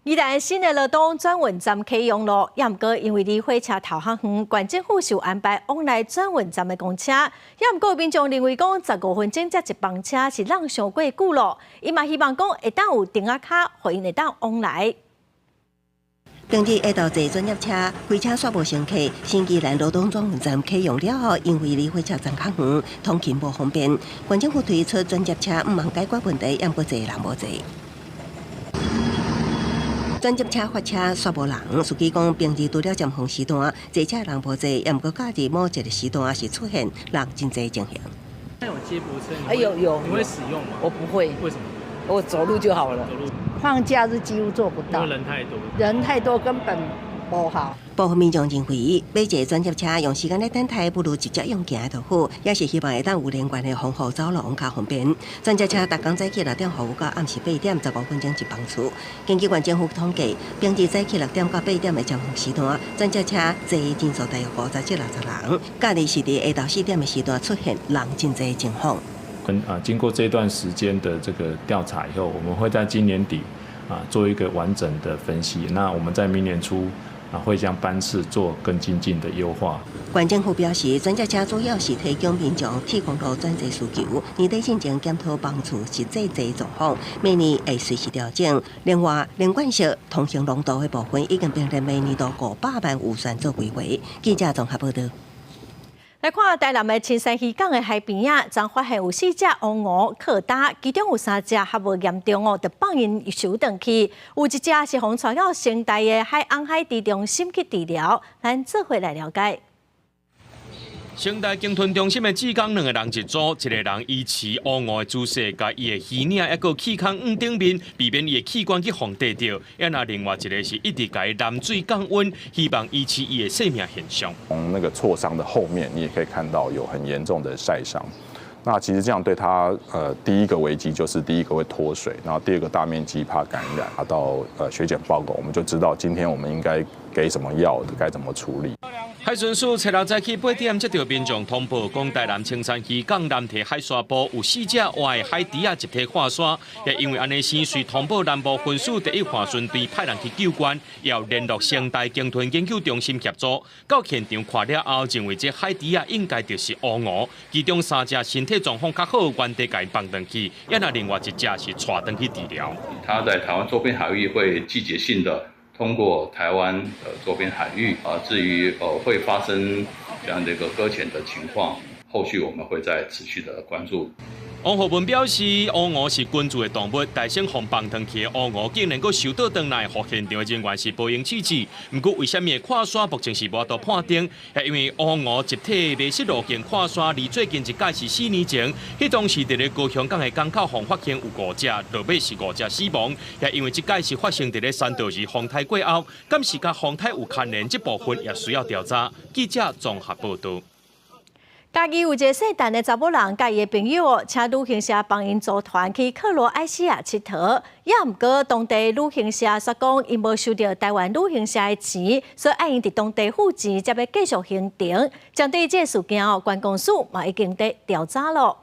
宜蘭新的羅東轉運站啟用咯，也毋過因為離火車頭較遠，縣政府是有安排往來轉運站的公車。也毋過民眾認為講15分鐘才一班車是浪傷過久咯，伊嘛希望講會當有亭仔跤，予𪜶會當往來。當日下晝坐轉接車，開車煞無乘客。新宜蘭羅東轉運站啟用了後，因為離火車站較遠，通勤無方便，縣政府推出轉接車，毋茫解決問題，也毋過坐人無濟。轉接車發車煞無人，司機講平日除了尖峰時段坐車人無濟，也毋過假日某一個時段是出現人真濟情形。那有接駁車？哎有有，你會使用嗎？我不會。為什麼？我走路就好了。走路。放假日幾乎做不到。因為人太多。人太多根本無好。部分民眾認為，買坐轉接車用時間來等待，不如直接用行就好，也是希望會當有連貫的防護走廊較方便。轉接車逐工早起6點服務到暗時8點，15分鐘一班次。根據縣政府統計，平日早起6點到8點的尖峰時段，轉接車坐人數大約50至60人。假日是佇下晝4點的時段出現人真濟情況。啊，經過這段時間的這個調查以後，我們會在今年底啊做一個完整的分析。那我們在明年初啊會將班次做更精進的優化。縣政府表示，轉接車主要是提供民眾去公路轉坐需求，年底進前檢討班次實際坐狀況，明年會隨時調整。另外，連貫式通行廊道的部分已經編列明年度500萬預算做規劃。記者綜合報導。來看台南的青山漁港的海邊仔，昨發現有四隻烏鵠靠礁，其中有三隻較無嚴重哦，就放𪜶收轉去；有一隻是予帶到成大的海翁海豬中心去治療。咱做伙來了解。成大鯨豚中心的志工兩个人一組，一个人以持烏鵠的姿勢，共伊的耳領抑閣氣孔往頂面，避免伊的器官去予硩著。啊，若另外一个是一直共伊淋水降溫，希望維持伊的生命現象。從那個挫傷的後面，你也可以看到有很嚴重的曬傷。那其實這樣對他，第一個危機就是第一個會脫水，然後第二個大面積怕感染。拿到血檢報告，我們就知道今天我們應該給什麼藥，該怎麼處理。海巡署初六早起8點接到民眾通報，講台南青山漁港南堤海沙埔有四隻活的海豬仔集體跨沙，也因為按呢先隨通報南部分署第一岸巡隊派人去救援，又聯絡成大鯨豚研究中心協助。到現場看了後，認為這海豬仔應該就是烏鵠，其中三隻身體狀況較好，原地共伊放轉去，也若另外一隻是帶轉去治療。它在台灣周邊海域會季節性的通過台灣的周邊海域啊，至於會發生這樣的一個擱淺的情況，後續我們會再持續的關注。王浩文表示，烏鵠是群聚的動物，台生予放轉去的烏鵠竟然閣受倒轉來，予現場的人員是無閒處置。毋過為啥物會跨沙，目前是無法度判定。係因為烏鵠集體迷失路徑跨沙，離最近一擺是4年前，彼當時佇咧高雄港的港口予發現有五隻，落尾是五隻死亡。也因為這擺是發生佇咧山道士風颱過後，敢是佮風颱有牽連，這部分也需要調查。記者綜合報導。嘉義有一个姓陳的查某人，佮伊的朋友請旅行社幫𪜶組團去克羅埃西亞𨑨迌，也毋過當地旅行社煞講𪜶無收著台灣旅行社的錢，所以愛𪜶佇當地付錢，才欲繼續行程。針對這个事件哦，觀光署嘛已經佇調查咯。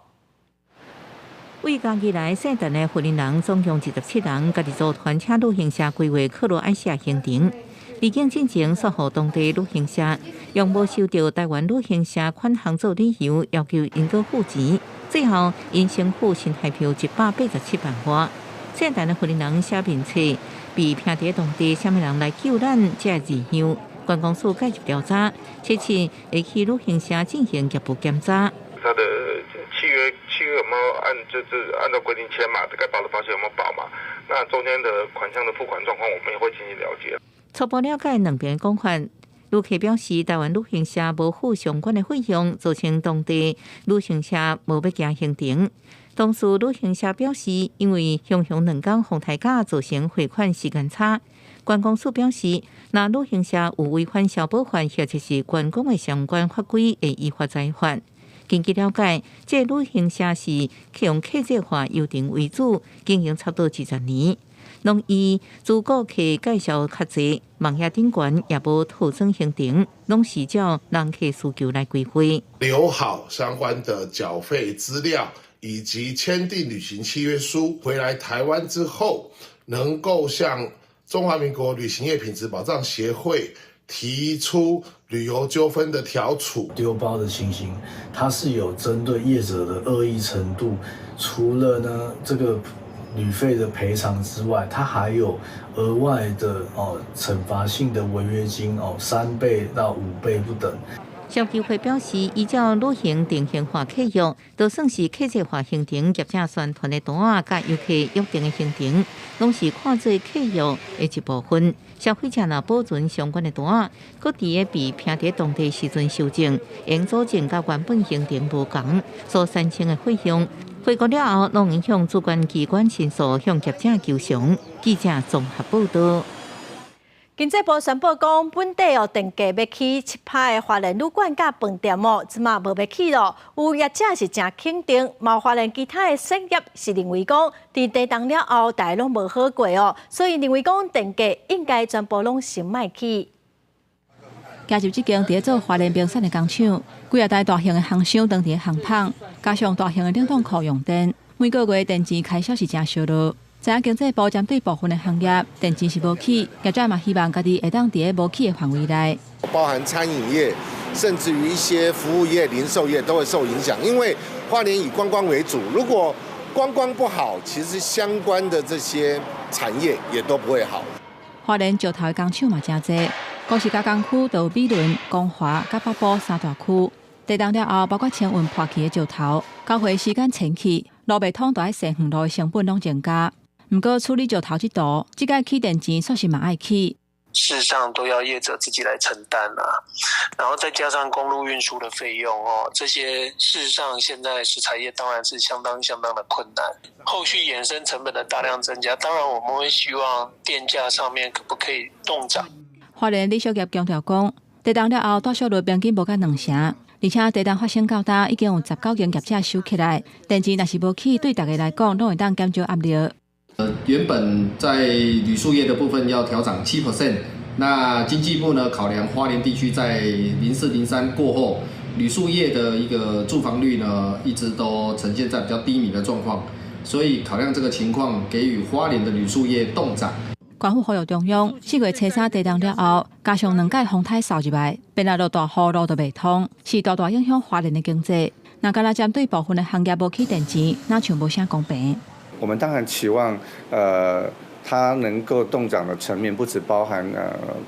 為嘉義來姓陳的婦人，總共27人，家己組團請旅行社規劃克羅埃西亞行程。離境進前，煞予當地旅行社用無收著台灣旅行社款項做理由，要求𪜶閣付錢。最後，𪜶先付新台票187萬外。姓陳的婦人寫面冊，被騙佇當地，啥物人來救咱？這個異樣。觀光署介入調查，這次會去旅行社進行業務檢查。他的契約有沒有就是按照規定簽嘛？該保的保險有沒有保嘛？那中間的款項的付款狀況，我們也會進行了解。初步了解兩邊講法，旅客表示，台灣旅行社無付相關的費用，造成當地旅行社無欲行行程。同時，旅行社表示，因為雄雄2工風颱假造成匯款時間差。觀光署表示，若旅行社有違反消保法或者是觀光的相關法規，會依法裁罰。根據了解，這個旅行社是用客製化遊程為主，經營差不多20年，攏以租顧客介紹較濟，網頁頂懸也無套裝行程，攏是照人客需求來規劃。留好相關的繳費資料以及簽訂旅行契約書，回來台灣之後，能夠向中華民國旅行業品質保障協會提出旅遊糾紛的調處。丟包的情形，它是有針對業者的惡意程度，除了呢這個旅費的賠償之外，它還有額外的哦懲罰性的違約金哦3倍到5倍不等。消基會表示，依照旅行定型化契約，就算是客製化行程，業者宣傳的單仔佮遊客約定的行程，攏是看做契約的一部分。消費者若保存相關的單仔，閣佇個被騙佇當地時陣收證，會佐證佮原本行程無仝所產生的費用，回國了後，攏會向主管機關申訴，向業者求償。記者綜合報道。經濟部宣布講，本地哦電價欲起7%的花蓮旅館佮飯店哦，這馬無欲起囉。有業者是誠肯定，嘛花蓮其他的產業是認為講，佇地動了後，大家攏無好過哦，所以認為講電價應該全部攏先莫起。行入這間佇咧做花蓮冰雪的工廠，幾仔台大型的烘箱當佇咧烘麭，加上大型的冷凍庫用電，每個月電錢開銷是誠燒囉。知影經濟部針對部分的行業，電錢是無起，業者嘛希望家己會當佇咧無起的範圍內。包含餐飲業，甚至於一些服務業、零售業都會受影響，因為花蓮以觀光為主，如果觀光不好，其實相關的這些產業也都不會好。花蓮石頭的工廠嘛誠濟，光是加工區就有美崙、光華、佮北埔三大區。地動了後，包括清運破去的石頭，交貨時間延去，路袂通，就愛踅遠路的成本攏增加。毋過處理石頭這途，這擺起電錢煞是嘛愛起。事實上都要業者自己來承擔啦，然後再加上公路運輸的費用哦，這些事實上現在石材業當然是相當相當的困難。後續衍生成本的大量增加，當然我們會希望電價上面可不可以凍漲。花蓮旅宿業強調講，地動了後，住宿率平均無甲2成，而且地動發生到今已經有19間業者收起來，電錢若是無起，對大家來講攏會當減少壓力。原本在旅宿業的部分要調漲7%，那經濟部呢考量花蓮地區在0403過後，旅宿業的一個住房率呢一直都呈現在比較低迷的狀況，所以考量這個情況，給予花蓮的旅宿業凍漲。官府呼籲中央，4月初3地動了後，加上兩屆風颱掃入來，變來落大雨，路都袂通，是大大影響花蓮的經濟。若干焦針對部分的行業無起電錢，若像無啥公平。我們當然期望，它能夠凍漲的層面不只包含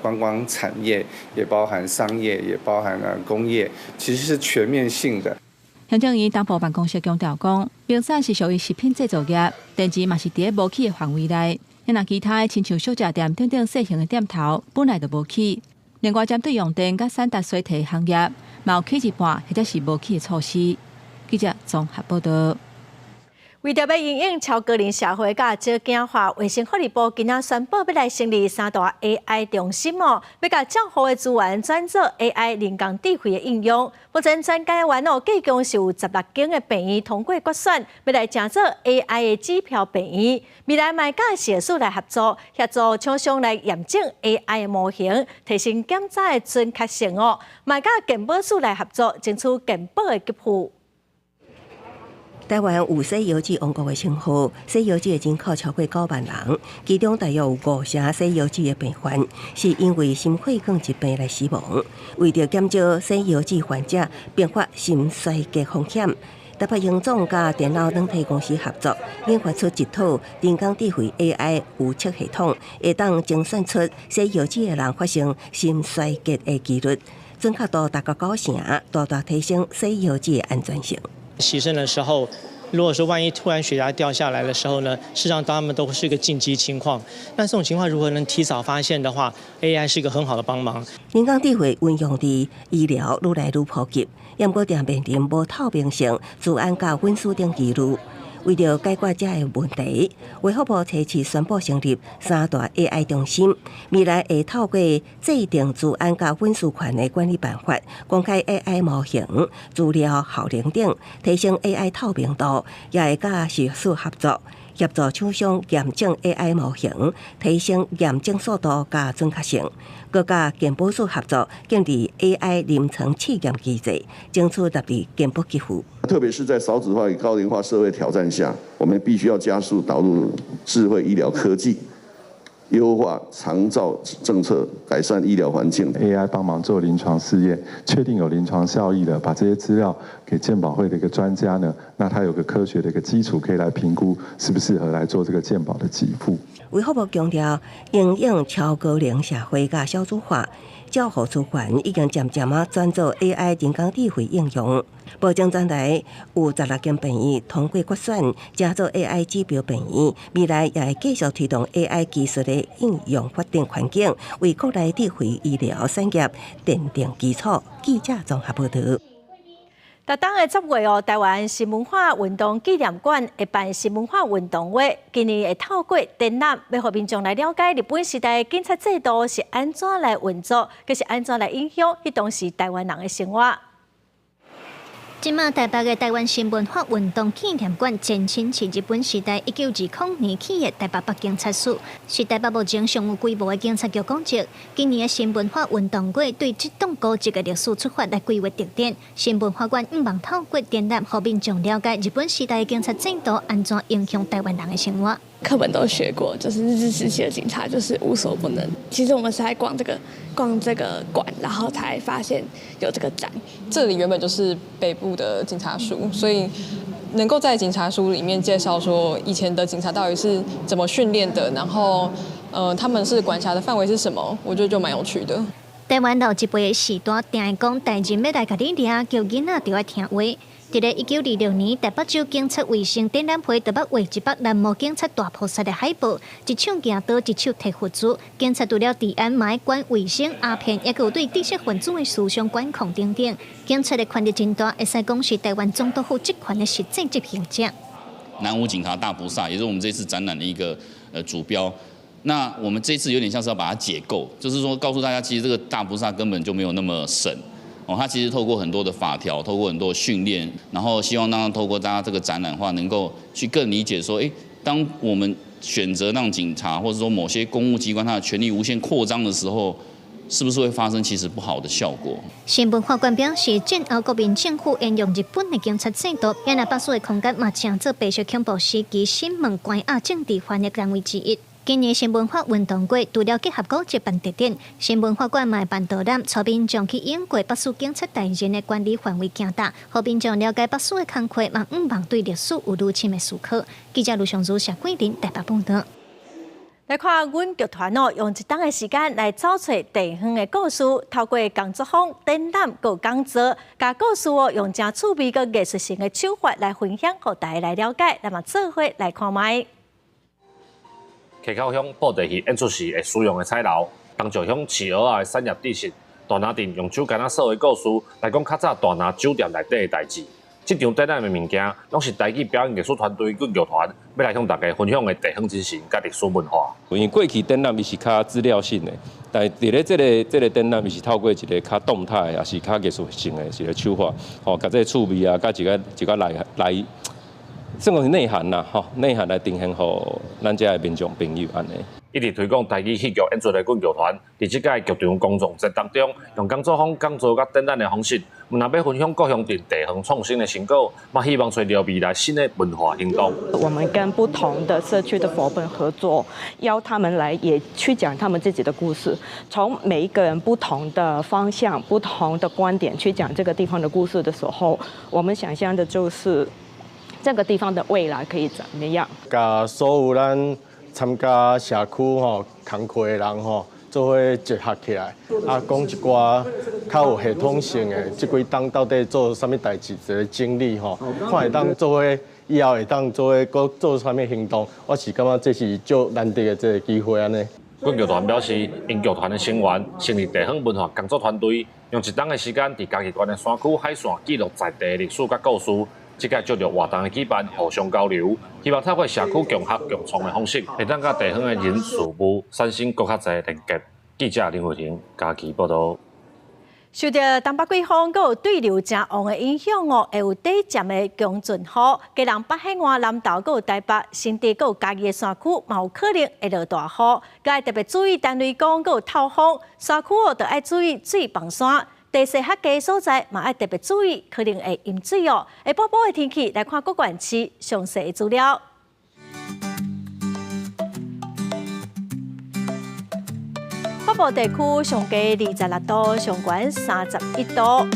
觀光產業，也包含商業，也包含工業，其實是全面性的。行政院東部辦公室強調講，冰雪是屬於食品製造業，電錢嘛是佇咧無起的範圍內。若其他的親像小食店等等細型的店頭，本來就無起。另外，針對用電佮產達衰退行業，嘛有起一半或者是無起的措施。記者綜合報道。為著欲因應超高齡社會佮少子化，衛生福利部今仔宣布欲來成立三大 AI 中心哦，欲共照護的資源轉做 AI 人工智慧的應用。目前全台灣哦，計共是有16間的病院通過決選，欲來成做 AI 的指標病院。未來嘛會佮食藥署來合作，協助廠商來驗證 AI 的模型，提升檢查的準確性哦。嘛會佮健保署來合作，爭取健保的給付。台灣有洗腰子王國的稱號，洗腰子的人口超過9萬人，其中大約有5成洗腰子的病患是因為心血管疾病來死亡。為著減少洗腰子患者併發心衰竭風險，台北榮總佮電腦軟體公司合作，研發出一套人工智慧 AI 預測系統，會當精算出洗腰子的人發生心衰竭的幾率，準確度達到9成，大大提升洗腰子的安全性。洗腎的時候，如果說萬一突然血壓掉下來的時候呢，事實上他們都是一個緊急情況。那這種情況如何能提早發現的話，AI 是一個很好的幫忙。人工智慧運用佇醫療愈來愈普及，毋過定面臨無透明性、資安佮隱私等疑慮。為著解決這个問題，衛福部初七宣布成立三大 AI 中心，未來會透過制定資安佮隱私權的管理辦法，公開 AI 模型、資料效能等，提升 AI 透明度，也會佮食藥署合作，協助廠商驗證 AI 模型，提升驗證速度佮準確性。閣佮健保署合作，建立 AI 臨床試驗機制，爭取納入健保給付。特別是在少子化與高齡化社會挑戰下，我們必須要加速導入智慧醫療科技，優化長照政策，改善醫療環境。 AI 幫忙做臨床試驗，確定有臨床效益的，把這些資料給健保會的一個專家呢，那他有個科學的一個基礎，可以來評估適不適合來做這個健保的給付。衛福部強調，應用超高齡社會佮少子化，照護資源已經漸漸仔轉做 AI 人工智慧應用。目前全台有16間病院通過決選，成做 AI 指標病院，未來也會繼續推動 AI 技術的應用發展環境，為國內智慧醫療產業奠定基礎。記者綜合報導。逐冬的10月哦，台灣新文化運動紀念館會辦新文化運動會，今年會透過展覽，欲予民眾來了解日本時代警察制度是按怎來運作，閣是按怎來影響彼當時台灣人的生活。這馬台北的台灣新文化運動紀念館前身是日本時代1920年起的台北北警察署，是台北目前上有規模的警察局古蹟。今年的新文化運動會對這棟古蹟的歷史出發來規劃特展。新文化館向望透過展覽，予民眾了解日本時代的警察制度按怎影響台灣人的生活。課本都學過，就是日治時期的警察就是無所不能。其實我們是在逛這個館，然後才發現有這個展。這裡原本就是北部的警察署，所以能夠在警察署裡面介紹說以前的警察到底是怎麼訓練的，然後，他們是管轄的範圍是什麼，我覺得就蠻有趣的。台灣老一輩的序大定會講，大人欲來共你掠，叫囡仔著愛聽話。佇咧1926年，台北州警察衛生展覽會就欲畫一幅南無警察大菩薩的海報，一手舉刀，一手提佛珠。警察除了治安，嘛愛管衛生、鴉片，抑閣有對知識分子的思想管控等等。警察的權力真大，會使講是台灣總督府職權的實際執行者。南無警察大菩薩，也是我們這次展覽的一個主標。那我們這次有點像是要把它解構，就是說告訴大家，其實這個大菩薩根本就沒有那麼神。哦，他其實透過很多的法條，透過很多訓練，然後希望讓透過大家這個展覽的話，能夠去更理解說，當我們選擇讓警察或者說某些公務機關他的權力無限擴張的時候，是不是會發生其實不好的效果？新文化館表示，戰後國民政府沿用日本的警察制度，也若北市的空間嘛，成做白色恐怖時期審問關押政治犯的單位之一。今年新文化運動會除了結合古蹟辦特展，新文化館嘛會辦導覽，帶民眾去英國北市警察大人的管理範圍行踏，予民眾了解北市的工課，嘛向望對歷史有愈深的思考。記者盧尚如、謝桂林台北報導。來看，阮劇團哦，用一冬的時間來找揣地方的故事，透過工作坊、展覽、閣講座，共故事哦，用誠趣味閣藝術性的手法來分享，予大家來了解。那麼做伙來看覓。溪口鄉布袋戲演出時會使用的彩樓，東石鄉飼蚵仔的產業知識，大林鎮用手工仔說的故事來講較早大林酒店內底的代誌。這場展覽的物件，攏是台語表演藝術團隊阮劇團欲來向大家分享的地方精神佮歷史文化。因為過去展覽伊是較資料性的，但是佇咧這個展覽，伊是透過一個較動態，也是較藝術性的一個手法，吼，共這個趣味啊，佮一個一個來，算講是內涵啦，吼，內涵來呈現予咱遮的民眾朋友按呢。一直推廣台語戲劇演出的阮劇團，佇這屆劇場公眾節當中，用工作坊講座佮展覽的方式，毋但欲分享各鄉鎮地方創新的成果，嘛希望揣著未來新的文化行動。我們跟不同的社區的夥伴合作，邀他們來也去講他們自己的故事，從每一個人不同的方向、不同的觀點去講這個地方的故事的時候，我們想象的就是這個地方的未來可以怎麼樣。共所有咱參加社區吼工課的人吼，做伙集合起來，啊，講一寡較有系統性的，這幾冬到底做啥物代誌，一個整理吼，看會當做伙以後會當做伙閣做啥物行動，我是感覺這是足難得的這個機會按呢。阮劇團表示，𪜶劇團的成員成立地方文化工作團隊，用一冬的時間，佇嘉義縣的山區海線記錄在地的歷史佮故事。這屆借著活動的舉辦，互相交流，希望透過社區共學共創的方式，會當佮地方的人事物產生閣較濟連結。記者林慧婷嘉義報導。受著東北季風閣有對流誠旺的影響哦，會有短暫的強陣雨。基隆北海岸、南投閣有台北、新竹閣有嘉義的山區，嘛有可能會落大雨。閣愛特別注意陳雷光閣有透風，山區哦，著愛注意水崩山。地勢較低所在嘛愛特別注意，可能會淹水哦。下晡晡的天氣來看各縣市詳細的資料。北部地區上低26度，上懸31度。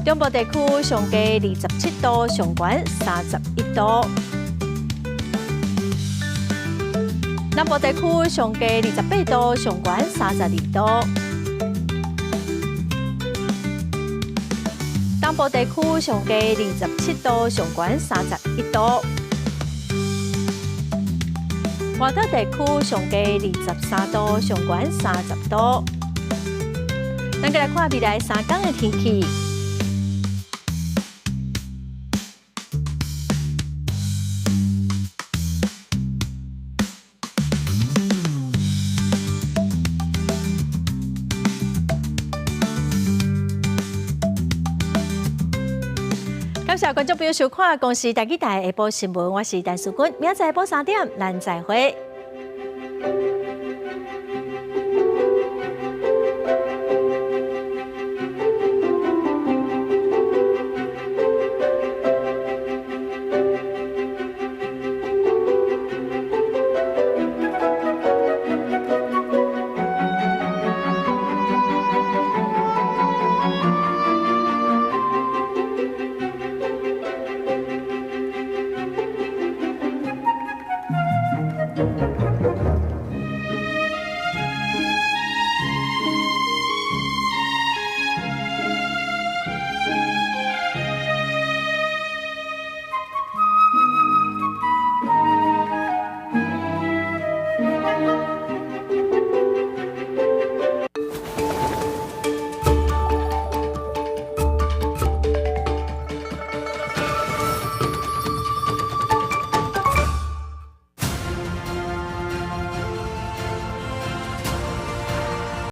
中部地區上低27度，上懸31度。南部地區上低28度，上懸32度。東部地區上低27度，上懸31度。外島地區上低23度，上懸30度。咱閣來看未來三工的天氣。感謝觀眾朋友收看《公視台語台》下晡新聞，我是陳淑君，明仔載下晡3點，咱再會。